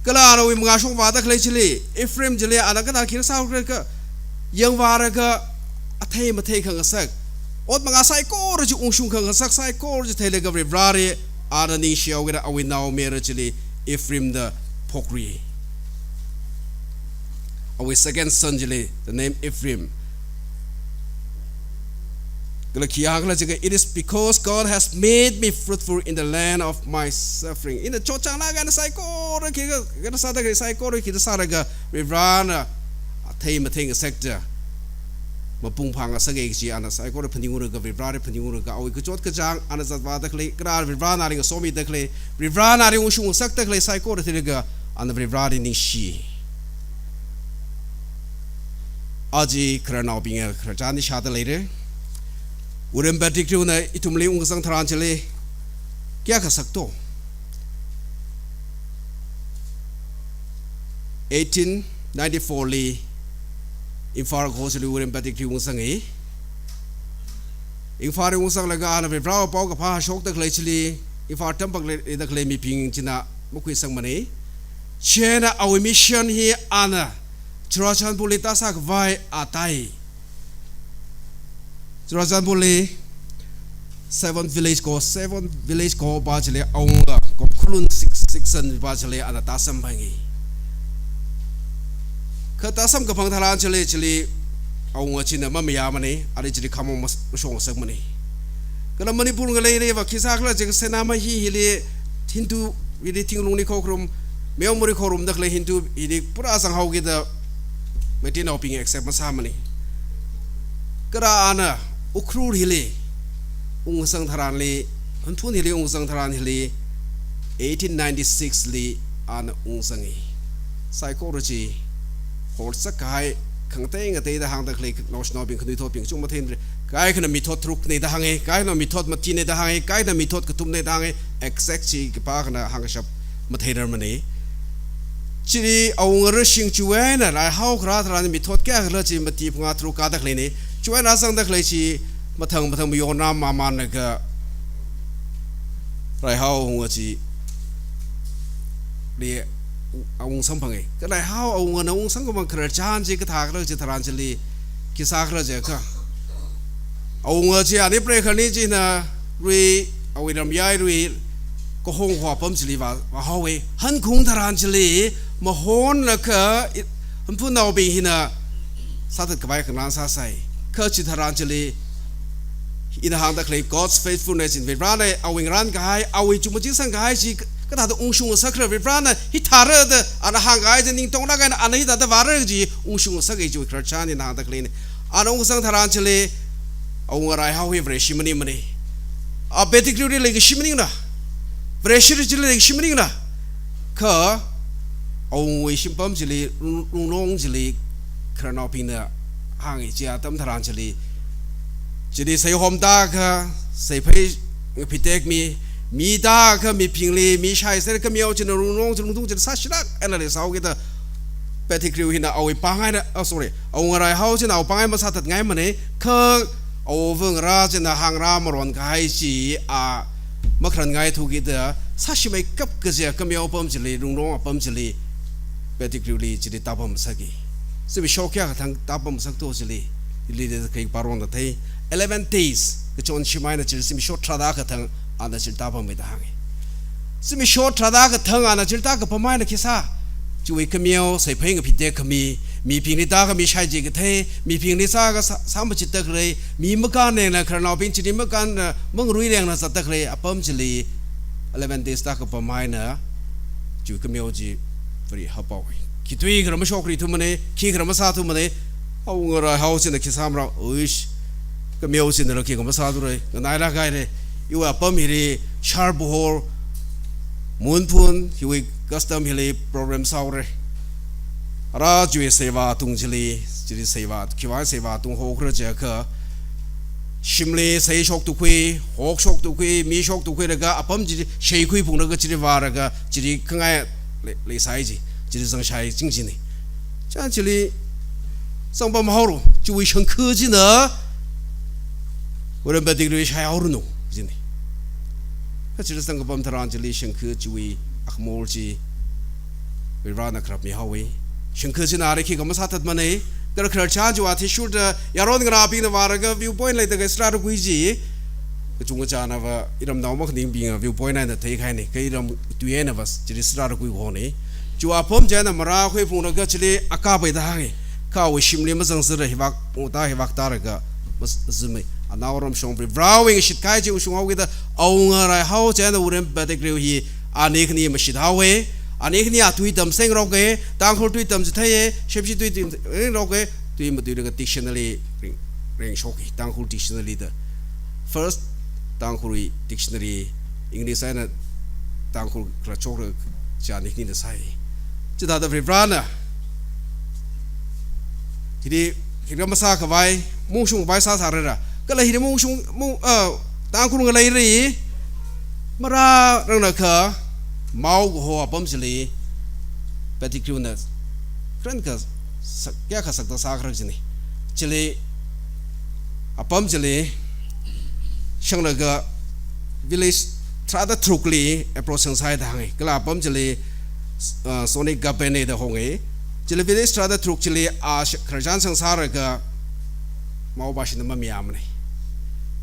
Kala anawui mangā shokvāda khalei chili, Ephraim chili ana kathāda khi sāhaokhala jiakha, yangvālaga athei mathei khangasak, ot mangā saikora chi ungshung khangasak saikora chi theilaga Varivarali ana ningshihaoda awui naomayara chili Ephraim da phokra. Awui second son chili, the name Ephraim. Kala khi hāngkhala jiakha, "It is because God has made me fruitful in the land of my suffering." Ina chotchānglāk eina saikora khi, khi sāda khalei saikora khi sālaga Varivarana athei mathei ngasakta, mapung phāngasaka kaji ana saikora phaningunglaga, Varivarali phaningunglaga, awui kachot kachāng, ana zatvāda khalei, kala Varivarana ali ngasomida khalei, Varivarana ali ungshung ngasakda khalei saikora theilaga ana Varivarali ningshi. Aja khararnaobingna khararchan hi shāda leira. William Pettigrew na ithumli ungkasang tharan chili kayākha sakto. Eighteen ninety-four li Imphal kaho chili William Pettigrew ungsangi. Imphal li ungsanglaga ana Varewui paokaphā shokda khalei chili, Imphal tampak lei, da khalei mibing china makhuisangmana. Chieina awui mission hi ana Churachandpurli tāsākhavai a tāi. Churachandpurli Seven Village kaho, Seven Village kaho pa chili awunga Komkhulun six, six san pa chili ana tāsamphangi. Kha tāsamkaphang tharan chili, chili awunga china mamayāmana, ali chili khamong mas-, mashongasakmana. Kala Manipur ngalei leiva khi sākhala jiakha Senamai hi hili Hindu, hili thinglungli khokharum, meomali khorumda khalei Hindu hili pura zanghaokida Meiteinaobing accept masāmana. Kha ana Ukhrul hili ungsang tharanli, Hunphun hili ungsang tharan hili, eighteen ninety-six li ana ungsangi. Saikora chi horsak kahai, khangatei ngateida hāngda khalei naoshinaobing khanuithotbing chungmeithui, kaikhana method tharukna da hānga, kaikhana method matina da hānga, kaikhana method kathumna da hānga, exact chi khipākhana hāngkashap matheirarmana. Chili awunga rashing chiwui eina Laihao kharā tharan method kayākhala chi mati phangā tharuk kāda khaleina. Chiwui eina zangda khalei chi mathang mathang mayonram mamānlaga Laihao awunga chili ungsamphanga. Kha Laihao awungana ungsangkhamang khararchan chi kathākhala chi tharan chili khi sākhala jiakha, awunga chi ani preikhani china rui, awui ramyairui kahong hua apam chili vā, vāhaowa. Hankhaung tharan chili mahonlaga i-, Hunphunaobing hina sāthatkhavai khangarān sāsai. Kha chi tharan chili ina hāngda khalei God's faithfulness in, Varena awui ngarānkahai, awui chukmajāsangkahai chi kathāda ungshung ngasakra, Varena hithāra da ana hāngkahai chi ningtonglāk eina ana hithāda vāra chi ungshung ngasaka chi khararchan ina hāngda khaleina. Ana ungsang tharan chili awunga Laihao hi Vareshi maningmana. A Pettigrewli leikashi maningla, Vareshili chili leikashi maningla. Kha awungawui shimpam chili, Lung-, Lunglong chili khararnaobingna hānga, chi atam tharan chili, chili seihom tākha, seiphei ngaphitek mi, mi tākha mibingli mi shaiser, kameo china Lunglong chi, Lungtung china sāshilāk eina leisāhaokida Pettigrew hina awui pāng eina, oh, sorry, awunga Laihao china awui pāng eina masāthatngaimana, kha awuva ngarā china hāngra maronkahai chi a makharanngaithukida sāshimeikap kajiakha kameo apam chili, Lunglong apam chili, Pettigrewli chili tāpamngasaka. Zimiksho kayākha thang tāpamngasakto chili, ili de kai parong da thei. Eleven days, kachon shim eina chili zimiksho tharāda kathang ana chili tāpammi da hānga. Zimiksho tharāda kathang ana chili tākapam eina khi sā? Chiwui kameo, seiphei ngaphitek khami, mibingli tākha mi shaichi kathei, mibingli sākha sā, sāmachitda khalei, mi makānlengna khararnaobing chili makānna, mangaruilengna zatda khalei apam chili, eleven days tākapam eina, chiwui kameo chi Vare haophok. Khi tui kharar mashokri thumana, khi kharar masāthumana, awunga Laihao china khi sāmara, uish, kameo chinala khikha masāthura, nganailāk haira, iwui apam hili, Sharbuhor, Munphun, hiwui custom hili program sāhaora. Ara chiwui seiva tung chili, chili seiva, khiwui seiva tung hokra jiakha, shimli sei shoktukhui, hok shoktukhui, mi shoktukhuilaga, apam chi sheikhui phunglaga chili vālaga, chili khangai lei, leisai chi, chili zangshai ching china. Chān chili zangpam haora, chiwui shangkha china, William Pettigrew shaihaoranu, china. Kha chili zangkapam tharan chili shangkha chiwui akhamor chi Varena kharapmi haowa. Shangkha china ara khikha masāthatmana, kha khararchan chiwui athishurda yaron ngarābingna vālaga view point leida khalei sāra rākhui chi, kachungkha chānava iramnao makhaningbinga view point eina theikahaina, kha iram tui einava chili sāra rākhui kahona. Chiwui apam china marākhui phunglaga chili akāpai da hānga. Kha awui shimli mazangzara, hivak ungta hivak tālaga mazangmei. Anaoram shong Varewui ngashitkahai chi ungshung haokida awunga Laihao china William Pettigrew hi ani khani mashit haowa. Ani khani a tui tamseng roka, Tangkhul tui tamchitheiya, Shepshi tui tamseng roka, tui matuilaga dictionary reng, rengshoka, Tangkhul dictionary da. First Tangkhul dictionary, English eina Tangkhul kala chokra chi ani khanina sāi. Chithāda Varena hili, hili masākhavai, maungshungkhavai sāsārara, Kala hili mungshung, mung, ah, Tangkhul ngaleili, marārangna kha, Mao kaho apam chili, Pettigrewna, kharan kha sak, kayākha sakta sākharak chini. Chili, apam chili, shanglaga village tharāda tharukli approach sangsāi da hāngi. Kala apam chili, uh, Sonic Gaben da hāngi. Chili village tharāda tharuk chili a sh-, khararchan sangsālaga Mao bashina mamiyamani.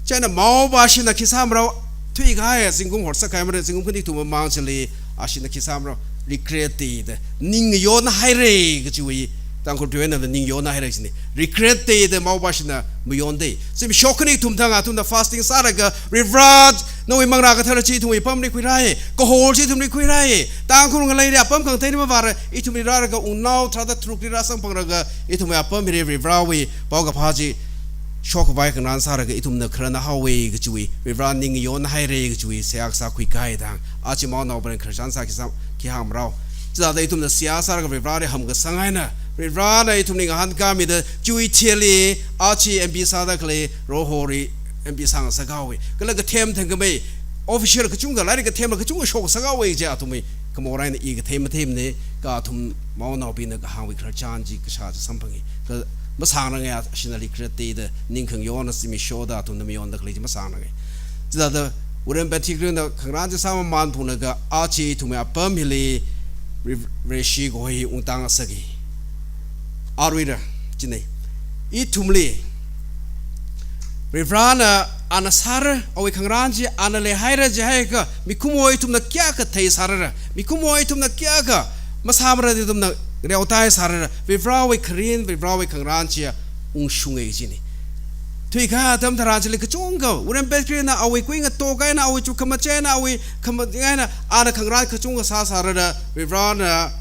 China Mao bashina khi sāmarao thuikahai zingkum horsakhai mara zingkum khani thumamang chili ashina khi sāmarao regret da ning yonhaira kachiwui Tangkhul tuina ning yonhaira chini. Regret da Mao bashina mayonda. Zimiksho khani thum thang athumna fasting sālaga Varivara nawui manglā kathara chi ithumwui pamli khuirai. Kahol chi ithumli khuirai. Tangkhul ngaleili apam khangateili mavāra. Ithumli rālaga ungnao tharāda tharukli rāsangphangraga ithumwui apam hili Varivarawui paokaphā chi shokkhavai khangarān sālaga ithumna khararna haowa kachiwui Varivara ning yonhaira kachiwui seihā kasā khuikahai thang. Aja Maonaobingna khararchan sā khi sā khi hāngmarao. Chithāda ithumna seihā sālaga Varivarali hamkasang eina, Varivarana ithumli ngahānkāmida chiwui thili aja M P sāda khalei Roholi M P sāngasakhaowa. Kala kathem thangkhamei official kachungkha, lairik kathemla kachungkha shokngasakhaowa kaji athumwui khamor eina i kathei matheimana, kha athum Maonaobingna kahāngwui khararchan chi kashā chi samphangi. Kha masāngaranga, ashina regret da, ning khangayona zimikshoda athumna mayonda khalei chi masāngaranga. Chithāda William Pettigrewna khangarān chi sāmamān phunglaga aja ithumwui apam hili Re-, Vareshi kaho hi ungtang ngasaki. Aruila, china. Ithumli Varivarana ana sāra, awui khangarān chi ana leihaira jihaiakha, mikumo ithumna kayākha theisārara, mikumo ithumna kayākha masāmara da ithumna reotai sārara, Varivarawui kharing, Varivarawui khangarān chiya ungshunga kajina. Thuikahai atam tharan chili kachungkha, William Pettigrewna awui kui ngatok eina, awui chukkhamaja eina, awui khamat eina, ana khangarān kachungkha sāsārara, Varivarana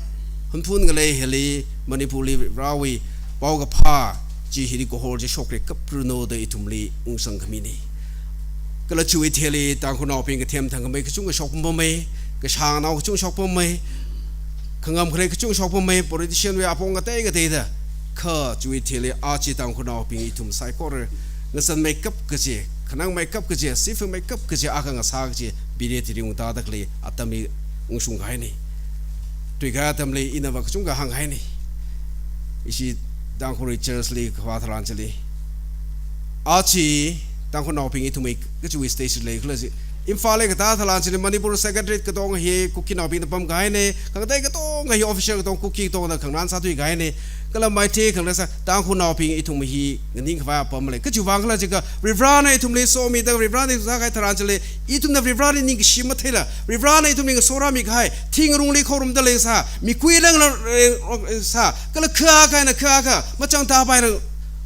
Hunphun ngalei hili, Manipurli Varivarawui paokaphā chi hili kahol chi shokra kaprano da ithumli ungsangkhamina. Kala chiwui thili Tangkhulnaobing kathem thangkhamei kachungkha shokpammei, kashāngnao kachungkha shokpammei, khangam khalei kachungkha shokpammei, politician wui apong katei kateida. Kha chiwui thili aja Tangkhulnaobing ithum saikora ngazanmeikap kaji, khanangmeikap kaji, sifangmeikap kaji, akha ngasā kaji period hili ungtāda khalei atamli ungshungkahaina. Thuikahai atamli inava kachungkha hāngkahaina. Ishi Tangkhulwui church li kavā tharan chili, aja Tangkhulnaobing ithumwui kachiwui stage leikhala chi, Imphalli katā tharan chili Manipur Secretariat katonga hi Kukinaobingna pamkahaina, khangatei katonga hi official katonga Kuki katongana khangarān sāthuikahaina. Kala Meitei khangarān sā, Tangkhulnaobing ithum hi nganingkhavai apam malei. Kachiwui vang khala jiakha, Varivarana ithumli somida, Varivarana ithum sākahai tharan chili, ithumna Varivarali ningkashi matheila, Varivarana ithumli ngasorāmikahai, thingrungli khorumda leisā, mikui langla, eh, sā, kala kha akha eina kha akha machangtāpaila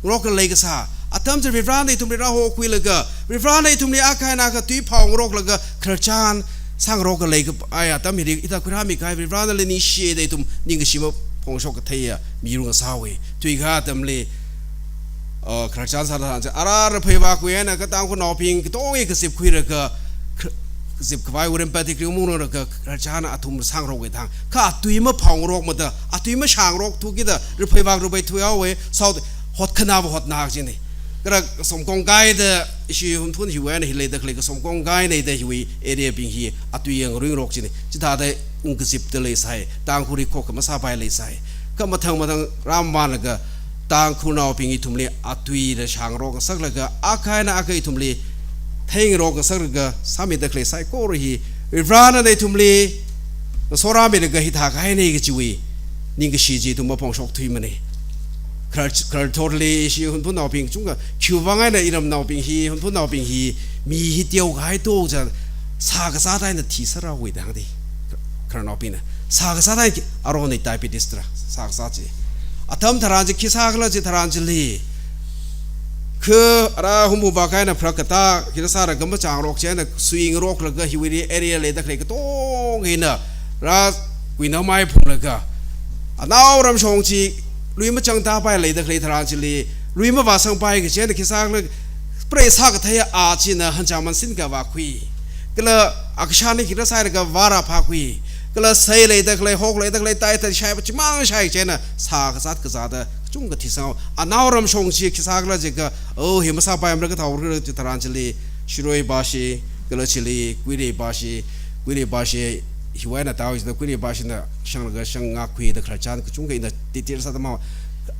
ngarokla leikasā. Atam chi Varivarana ithumli rāhokhuilaga, Varivarana ithumli akha eina akha tui phāngaroklaga, khararchan sāngarokla leikahai atam hili hithā khuirāmikahai Varivaranali ningshida ithum ningkashi maphongshok katheiya mirung ngasāhaowa. Thuikahai atamli, uh, khararchan sāda tharan chi, ara Rapheivakwui eina kha Tangkhulnaobing katonga kazipkhuilaga, kha-, kazipkhavai William Pettigrew munglaga khararchan athum sāngarokki thang. Kha atui maphāngarokmada, atui mashāngarokthu kida, Rapheiva Raphei thuihaowa, South hotkhanava hotna kajina. Kala Somkong kaida, ishi Hunphun hiwui eina hi leida khalei Somkong kaina da hiwui area bing hi atui ngarui ngarok china. Chithāda ungkazipda leisai, Tangkhulli khokkha masāpai leisai. Kha mathang mathang rāmamānlaga, Tangkhulnaobing ithumli atuila shāngarok ngasaklaga, akha eina akha ithumli theingarok ngasaklaga, sāmida khalei saikora hi, Varivarana ithumli ngasorāmilaga hithākahaina kajiwui ningkashi chi ithum maphongshok thuimana. Kharar, khararthotli ishi Hunphunnaobing chungkha, khiwuivang eina iramnaobing hi, Hunphunnaobing hi, mi hi teokahai to jiakha, sā kasā thāda eina thisāra wui dangdi. Khararnaobingna. Sā kasā thāda eina ki, aroni diabetes tara, sā kasā chi. Atam tharan chi khi sākhala chi tharan chili, kha ara Hunphuvak eina pharākatā, khi sālaga machāngarok chieina, suingaroklaga hiwui area leida khalei katonga hina, rākuinamai phunglaga, anaoram shong chi, lui machangtāpai leida khalei tharan chili, lui mavāsangpai kaji eina khi sākhala, prei sākathei a china hanchāng mansin kavākhui. Kala akashani khi rāsailaga vāra phākhui. Kala sei leida khalei, hok leida khalei, tai tai shaipa chimang shai chieina, sā kazat kazāda, kachungkha thisang. Anao ramshong chi khi sākhala jiakha, oh, hi masāpaimara kathā haora kaji tharan chili, Shirui bashi, kala chili, Kuirei bashi, Kuirei bashi, hiwui eina tao jida Kuirei bashina shanglaga shang ngakhuida khararchan kachungkha ina detail sāda ma,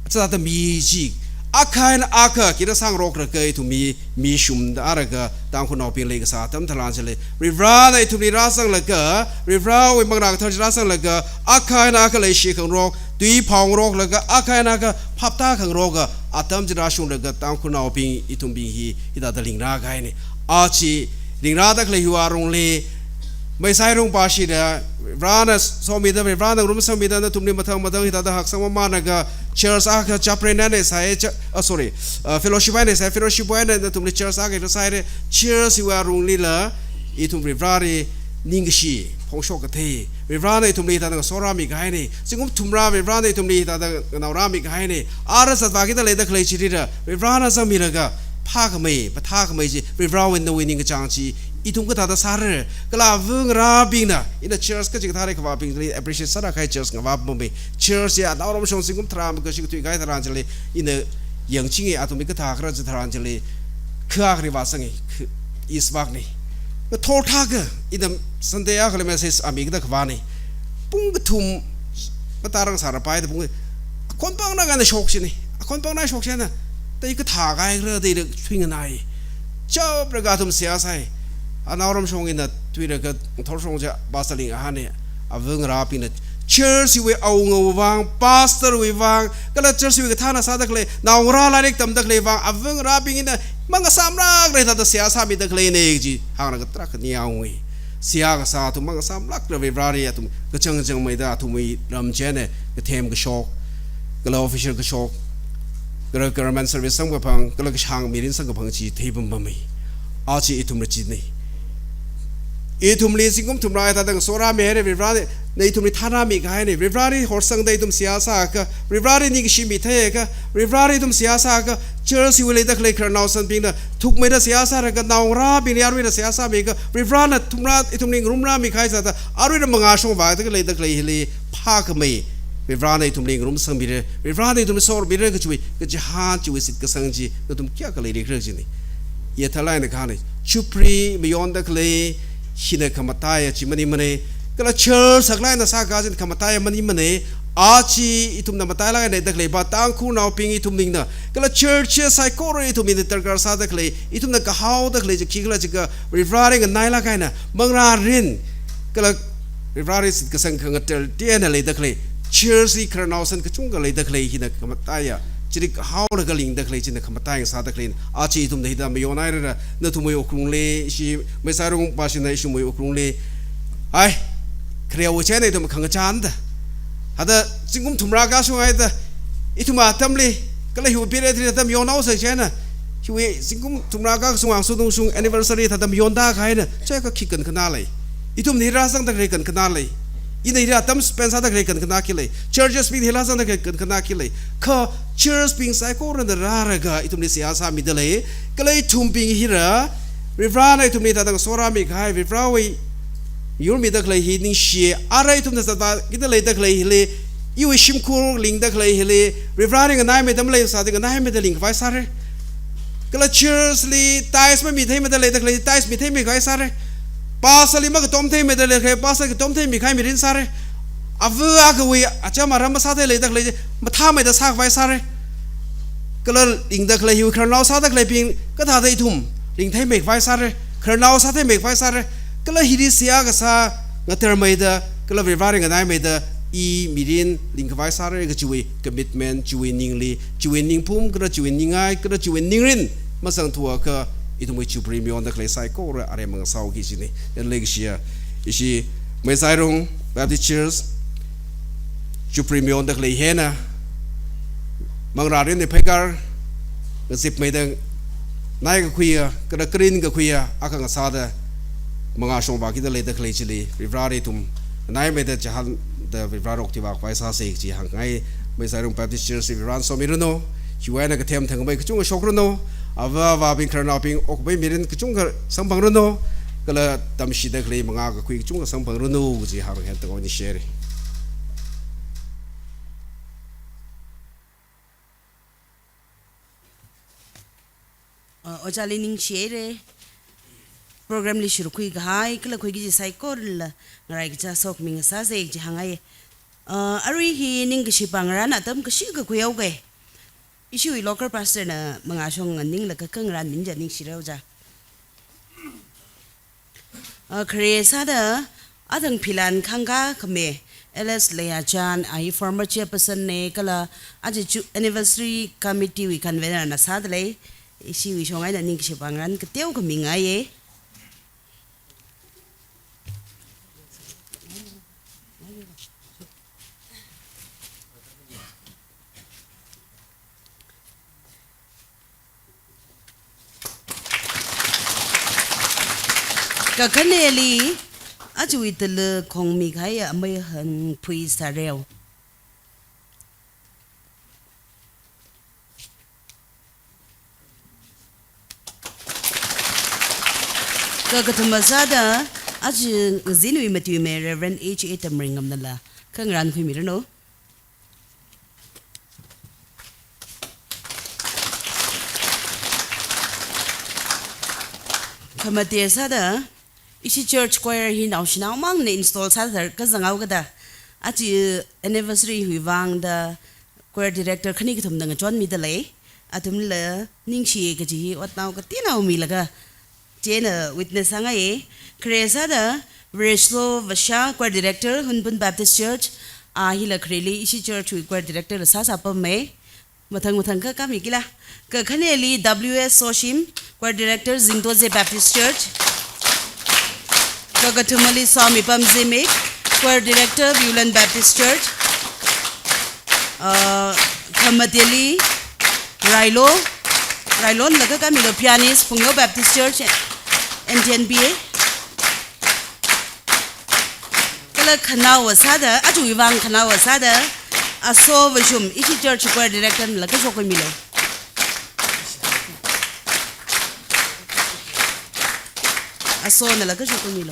sāda mi chi. Akha eina akha, kida sāngaroklaga ithum mi, mi shumda rālaga Tangkhulnaobing leikasā atam tharan chili, Varivarana ithumli rāzanglaga, Varivarawui Manglā Kathara chi rāzanglaga, akha eina akha leishi khangarok, tui phaongaroklaga, akha eina akha phaptā khangaroka, atam chi rāshunglaga Tangkhulnaobing ithumbing hi, hithāda lingrākahaina. Aja lingrāda khalei hiwui alungli, Meisairung bashida, Varivarana somida, Varivarana ngarumsangmida, nathumli mathang mathang hithāda haksang mamānlaga, church akha chaplain eina sāi, cha-, ah, sorry, ah, fellowship eina sāi, fellowship eina nathumli church akha sāhaira, church hiwui alunglila, ithum Varivarali ningkashi phongshok kathei, Varivarana ithumli hithāda ngasorāmikahaina, zingkum thumrā Varivarana ithumli hithāda nganaorāmikahaina, ara zatvākida leida khalei chilila, Varivarana zangmilaga, phākhamei, mathākhamei chi, Varivarawui nawui ningkachāng chi, ithum kathāda sāra, kala ava ngarābingna, ina church kachikathāli kavābingli appreciate sāda kahai church ngavā pammi, church ya, anao ramshong zingkum tharā makashi kathui kahai tharan chili, ina yangchinga athumli kathā khala chi tharan chili, kha akhali vāzanga, kha, East Park na. Ngathor thākha, ina Sunday akhali message amik da kavāna. Pung kathum, matarang sāra paida pung, akhon pangna eina shokshina. Akhon pangna eina shokshina. Thāda kathā kahai khala thāda thuinganai. Chaplaga athum seihā sāi. Anao ramshong ina thuilaga ngathor shong chi pastor ling ahāna. Ava ngarābingna church wui awungawui vang, pastor wui vang, kala church wui kathāna sāda khalei, naongarā lairik tamda khalei vang, ava ngarābing ina mangasamlākla thāda seihā sāmida khaleina kaji hānglaga tarākha ningyānga. Seihā kasā athum mangasamlākla Varivarali athum kachangchangmeida athumwui ram chieina kathem kashok, kala official kashok, kala government service samkaphang, kala kashāng mirin samkaphang chi theipampammi. Aja ithumla china. Ithumli zingkum thumrā hithāda ngasorāmihaira, Varivarana ithumli thānāmikahaina, Varivarali horsangda ithum seihā sāakha, Varivarali ningkashi mitheiakha, Varivarali ithum seihā sāakha, church wui leida khalei khararnao sanbingna thukmeida seihā sālaga, naongarābingli aruila seihā sāmiakha, Varivarana thumrā ithumli ngarumrāmikahai sāda, aruila mangā shongvāda leida khalei hili phākhamei, Varivarana ithumli ngarumsangmira, Varivarana ithumli sormira kajiwui, kachihān chiwui shitkasang chi nathum kayākha leili khala jina. Yathalaina khani, chupri mayonda khalei, hina khamataiya chi maningmana, kala church saklāk eina sākahai chi khamataiya maningmana, aja ithumna matailāk eina da khalei pa Tangkhulnaobing ithumlingna, kala church saikora ithumlingna darkar sāda khalei, ithumna kahaoda khalei chi khikhala jiakha, Varivarali nganailāk eina, manglārin, kala Varivarali shitkasang khangatar tiena leida khalei, church li khararnao san kachungkha leida khalei hina khamataiya, chili kahaolaga lingda khalei china khamataiya sāda khalei, aja ithumna hithāda mayonhairala, nathumwui wuklungli, ishi Meisairung bashina ishimwui wuklungli, ai, kharewui chieina ithum khangachānda. Hithāda zingkum thumrā kashunghaida, ithum atamli, kala hiwui period hithāda mayonhaosa chieina, hiwui zingkum thumrā kashung angsudungshung anniversary thāda mayonda kahaina, chieina khi kankhana lei. Ithumna hi rāzangda khalei kankhana lei. Ina hi atam spend sāda khalei kankhana khi lei. Churches bingna hi rāzangda khalei kankhana khi lei. Kha church bing saikorana rālaga ithumli seihā sāmida lei. Kala ithumbing hila, Varivarana ithumli thāda ngasorāmikahai, Varivarawui yurmida khalei hi ningshi, ara ithumna zatvākida leida khalei hili, iwui shimkhur lingda khalei hili, Varivarali nganaimeida maleisāda nganaimeida lingkhavai sāra. Kala church li tithes mamitheimada leida khalei, tithes mitheimikhavai sāra. Pastor li makatomtheimeida leida khalei, pastor katomtheimikahai mirin sāra. Ava akhawui acham aram masāthei leida khalei, mathāmeida sākhavai sāra. Kala ringda khalei hiwui khararnao sāda khaleibing, kathāda ithum ringtheimeikhavai sāra, khararnao sātheimeikhavai sāra, kala hili seihā kasā ngatarmeida, kala Varivarali nganaimeida, i mirin ringkhavai sāra kajiwui commitment, chiwui ningli, chiwui ningphum, kala chiwui ningai, kala chiwui ningrin, mazangthuakha ithumwui chupri mayonda khalei saikora aremma ngasāhaoki kajina. Leikashiya, ishi Meisairung Baptist Church, chupri mayonda khalei hina, manglārin eina pheikar, ngazipmeida, naikakhuiya, kala karin kakhuiya, akha ngasāda, mangā shongvākida leida khalei chili, Varivarali ithum, nganaimeida chihānda Varivarali okthui vākhavai sāsa kaji hāngngai, Meisairung Baptist Church Varivarana somiranu, hiwui eina kathem thangkhamei kachungkha shokranu, ava avābing khararnaobing okhavai mirin kachungkha samphangranu, kala tamshida khalei mangā kakhui kachungkha samphangranu, kaji hānghai tangoni share. Uh, ojāli ningshihaira. Program li shurkhui kahai, kala khuiki kaji saikorala ngarai kaja sokhami ngasāsa kaji hāngngai. Uh, arui hi ningkashi pāngarān atam kashi kakhui haoga. Ishiwui local pastor na mangāshong nganinglaga kangarān min ja ningshira ojā. Uh, khare sāda, athang philan khangkā khami, L S Leiyachan, a hi former chairperson na, kala aja chu anniversary committee wui convener na sādalei, ishiwui shong eina ningkashi pāngarān kateo khami ngaiya. Kakhaneli, ajawui tala khongmi kahai amei Hanpui Sareo. Kakathuma sāda, aja ngazinwui matuimei Reverend H A Tamringamnala kangarān khuimiranu. Khamate sāda, ishi church choir hi naoshinao mangna install sāda kazang haokada, aja anniversary wui vangda choir director khani kathumna ngachonmidalei, athumla ningshi kaji hi otnao kateonao milaga, chieina witness sāngaiya. Khare sāda, Vareslo Vasha, choir director, Hunphun Baptist Church, a hila khareli ishi church wui choir director la sāsāpammei. Mathang mathang kha khami kila. Kakhaneli W S Soshim, choir director, Zingtoze Baptist Church. Kakathumali Somipam Zimik, choir director, Viewland Baptist Church. Uh, khamateli Railo, Railonla kha khamilu, pianist, Phungyo Baptist Church, N T N B A. Kala khanaowa sāda, ajawui vang khanaowa sāda, Aso Vashum, ishi church choir director nala kashok khuimilu. Asonala kashok khuimilu.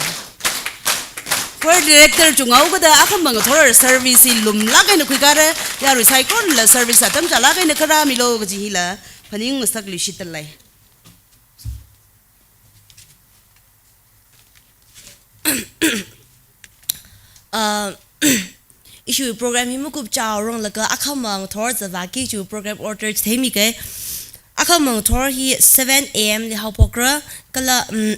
Choir director chunghaokada akhamang thor service hi lumlāk eina khuikara, yarui saikorala service atam chālāk eina kharāmilu kaji hila phaning ngasakluishitdalei. Uh, ishiwui program hi makup chaoranglaga akhamang thor zava ki chu program order chitheimiga. Akhamang thor hi seven A M li haophokra, kala, um,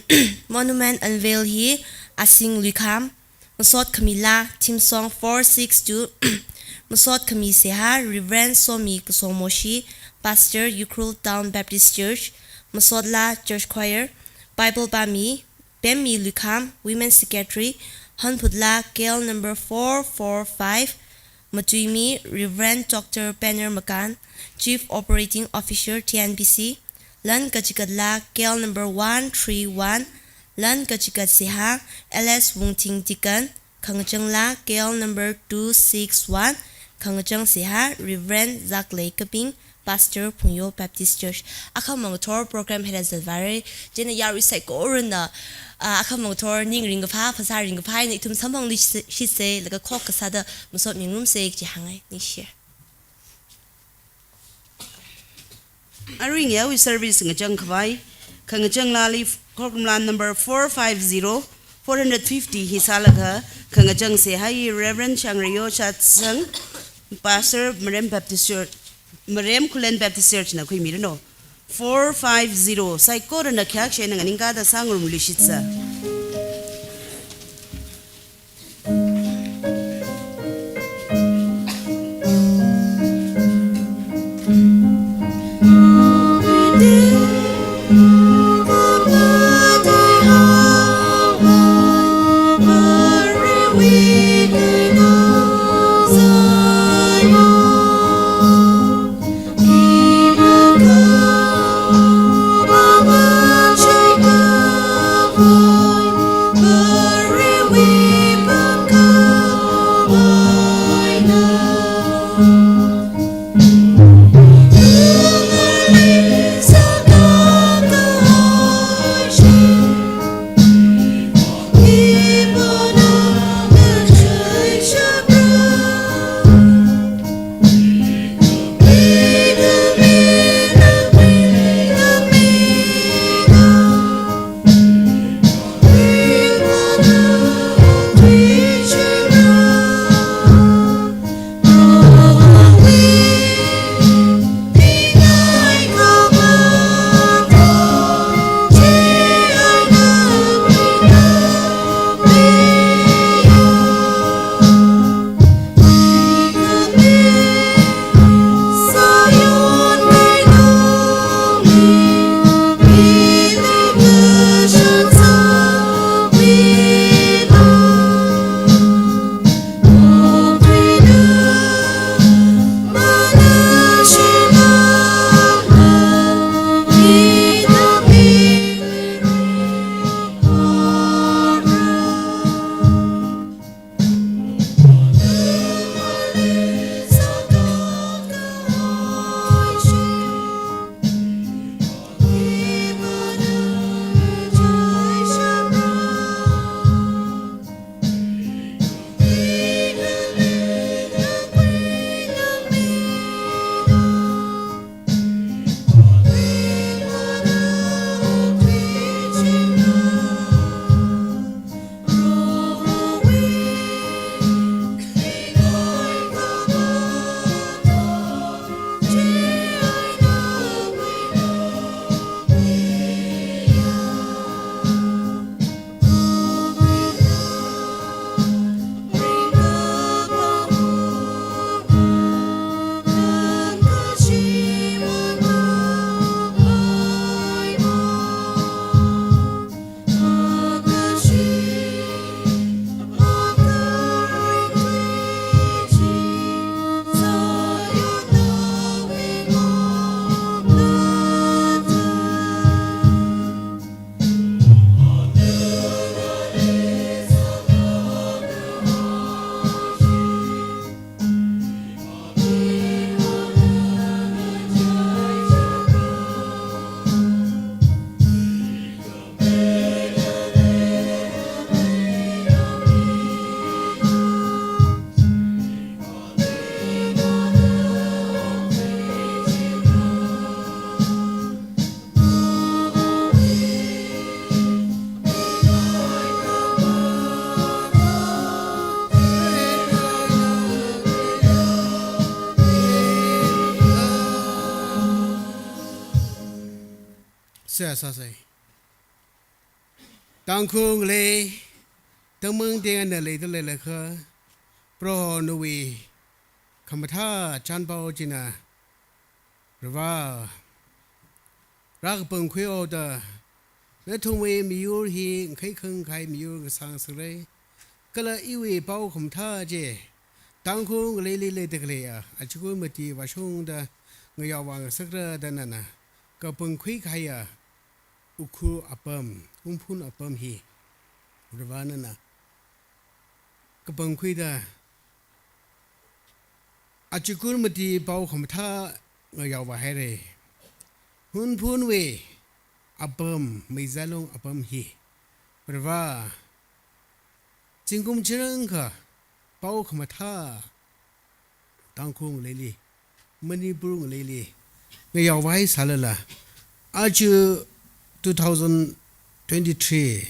monument unveil hi Asing Luikham, masot khamila, theme song four six two, masot khami seihā, Reverend Somi Kasomoshi, Pastor, Ukhrul Town Baptist Church, masotla Church Choir, Bible pāmi, Pemmi Luikham, Women Secretary, hanphutla K L number four four five, matuimi Reverend Doctor Penner Makan, Chief Operating Officer T N B C, lan kachikatla K L number one three one, lan kachikat seihā L S Wungting Deacon, khangachangla K L number two six one, khangachang seihā Reverend Zaklei Kaping, Pastor, Phungyo Baptist Church. Akhamang thor program hera zalvare, chieina yarui saikorana, ah, akhamang thor ning ringkaphā, phasā ringkaphā eina ithum samphangluishitsa, laga khokkha sāda masot mingarumsa kaji hāngngai, ningshi. Arui ngayāwui service ngachang khavai, khangachang lali program la number four five zero, four hundred fifty hi sālaga, khangachang seihā hi Reverend Shangreyo Shatsang, Pastor, Marem Baptist Church, Marem Khullen Baptist Church na khuimiranu. Four five zero, saikorana khayākshi eina nganingkāda sāngarumluishitsa. Seihā sāsei. Tangkhul ngalei, tangmang tengana leida leilakha, Proho nawui khamathā chānpao china, Proho, rākapangkhuihaoda, nathumwui miyur hi ngakhai khangkhai miyur ngasāngasakra, kala iwui pao khamathā chi, Tangkhul ngaleili leida khaleiya, achikur mati vāshungda ngayao vāngasakra da nana kapangkhui kahaiya, Ukhrul apam, Hunphun apam hi, Proho nana kapangkhuida, achikur mati pao khamathā ngayao vāhaira. Hunphunwui apam, Meizailong apam hi, Proho, zingkum chirangkha pao khamathā Tangkhul ngaleili, Manipur ngaleili ngayao vāhai sālala, aja two thousand twenty-three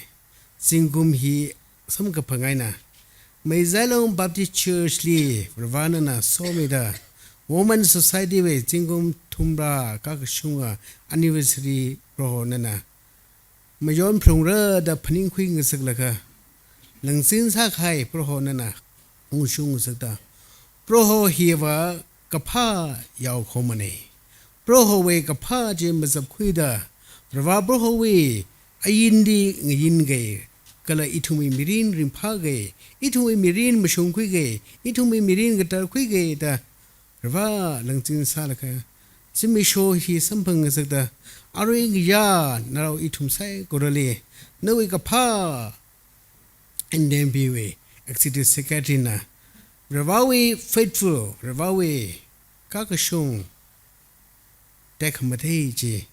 zingkum hi samkaphang eina, Meizailong Baptist Church li Proho nana somida, Women Society wui zingkum thumrā kakashunga anniversary Proho nana mayon phalungra da phaningkhui ngasaklaga, langzin sākahai Proho nana ungshung ngasakta, Proho hiva kaphā yaokahomana. Prohowui kaphā chi mazapkhuida, Proho Prohowui ainli ngayin kahai, kala ithumwui mirin ringphā kahai, ithumwui mirin mashungkhui kahai, ithumwui mirin katarkhui kahai da, Proho langzin sālaga, zimiksho hi samphang ngasakta, arui ngayā narao ithum saikorali, nawui kaphā N D M B wui Executive Secretary na, Prohowui faithful, Prohowui kakashung tekhamatei chi,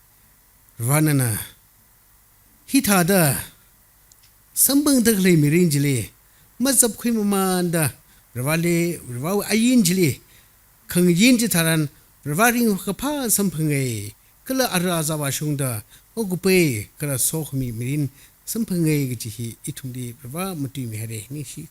Proho nana hithāda samphangda khalei mirin chili mazapkhui mamanda, Proholi, Prohowui ain chili khangayin chitharan, Proho ringkaphā samphangai, kala ara azā vāshungda, okupei kala sokhami mirin samphangai kaji hi ithumli Proho matuimihaira, ningshi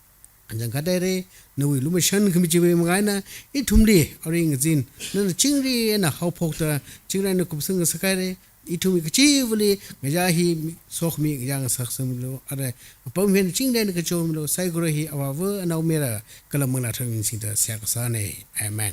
anjang kadaira, nawui lumashan khami chiwui manga eina, ithumli arui ngazin nana chingri eina haophokta, chingri eina kupsang ngasakhaira, ithumwui kachivali ngayā hi sokhami ngayā ngasaksanmilu, ara apam hi eina chingri eina kachonmilu, saikora hi Avāva, Anaomayara kala Manglā Katharawui ming singda seihā kasāna. Amen.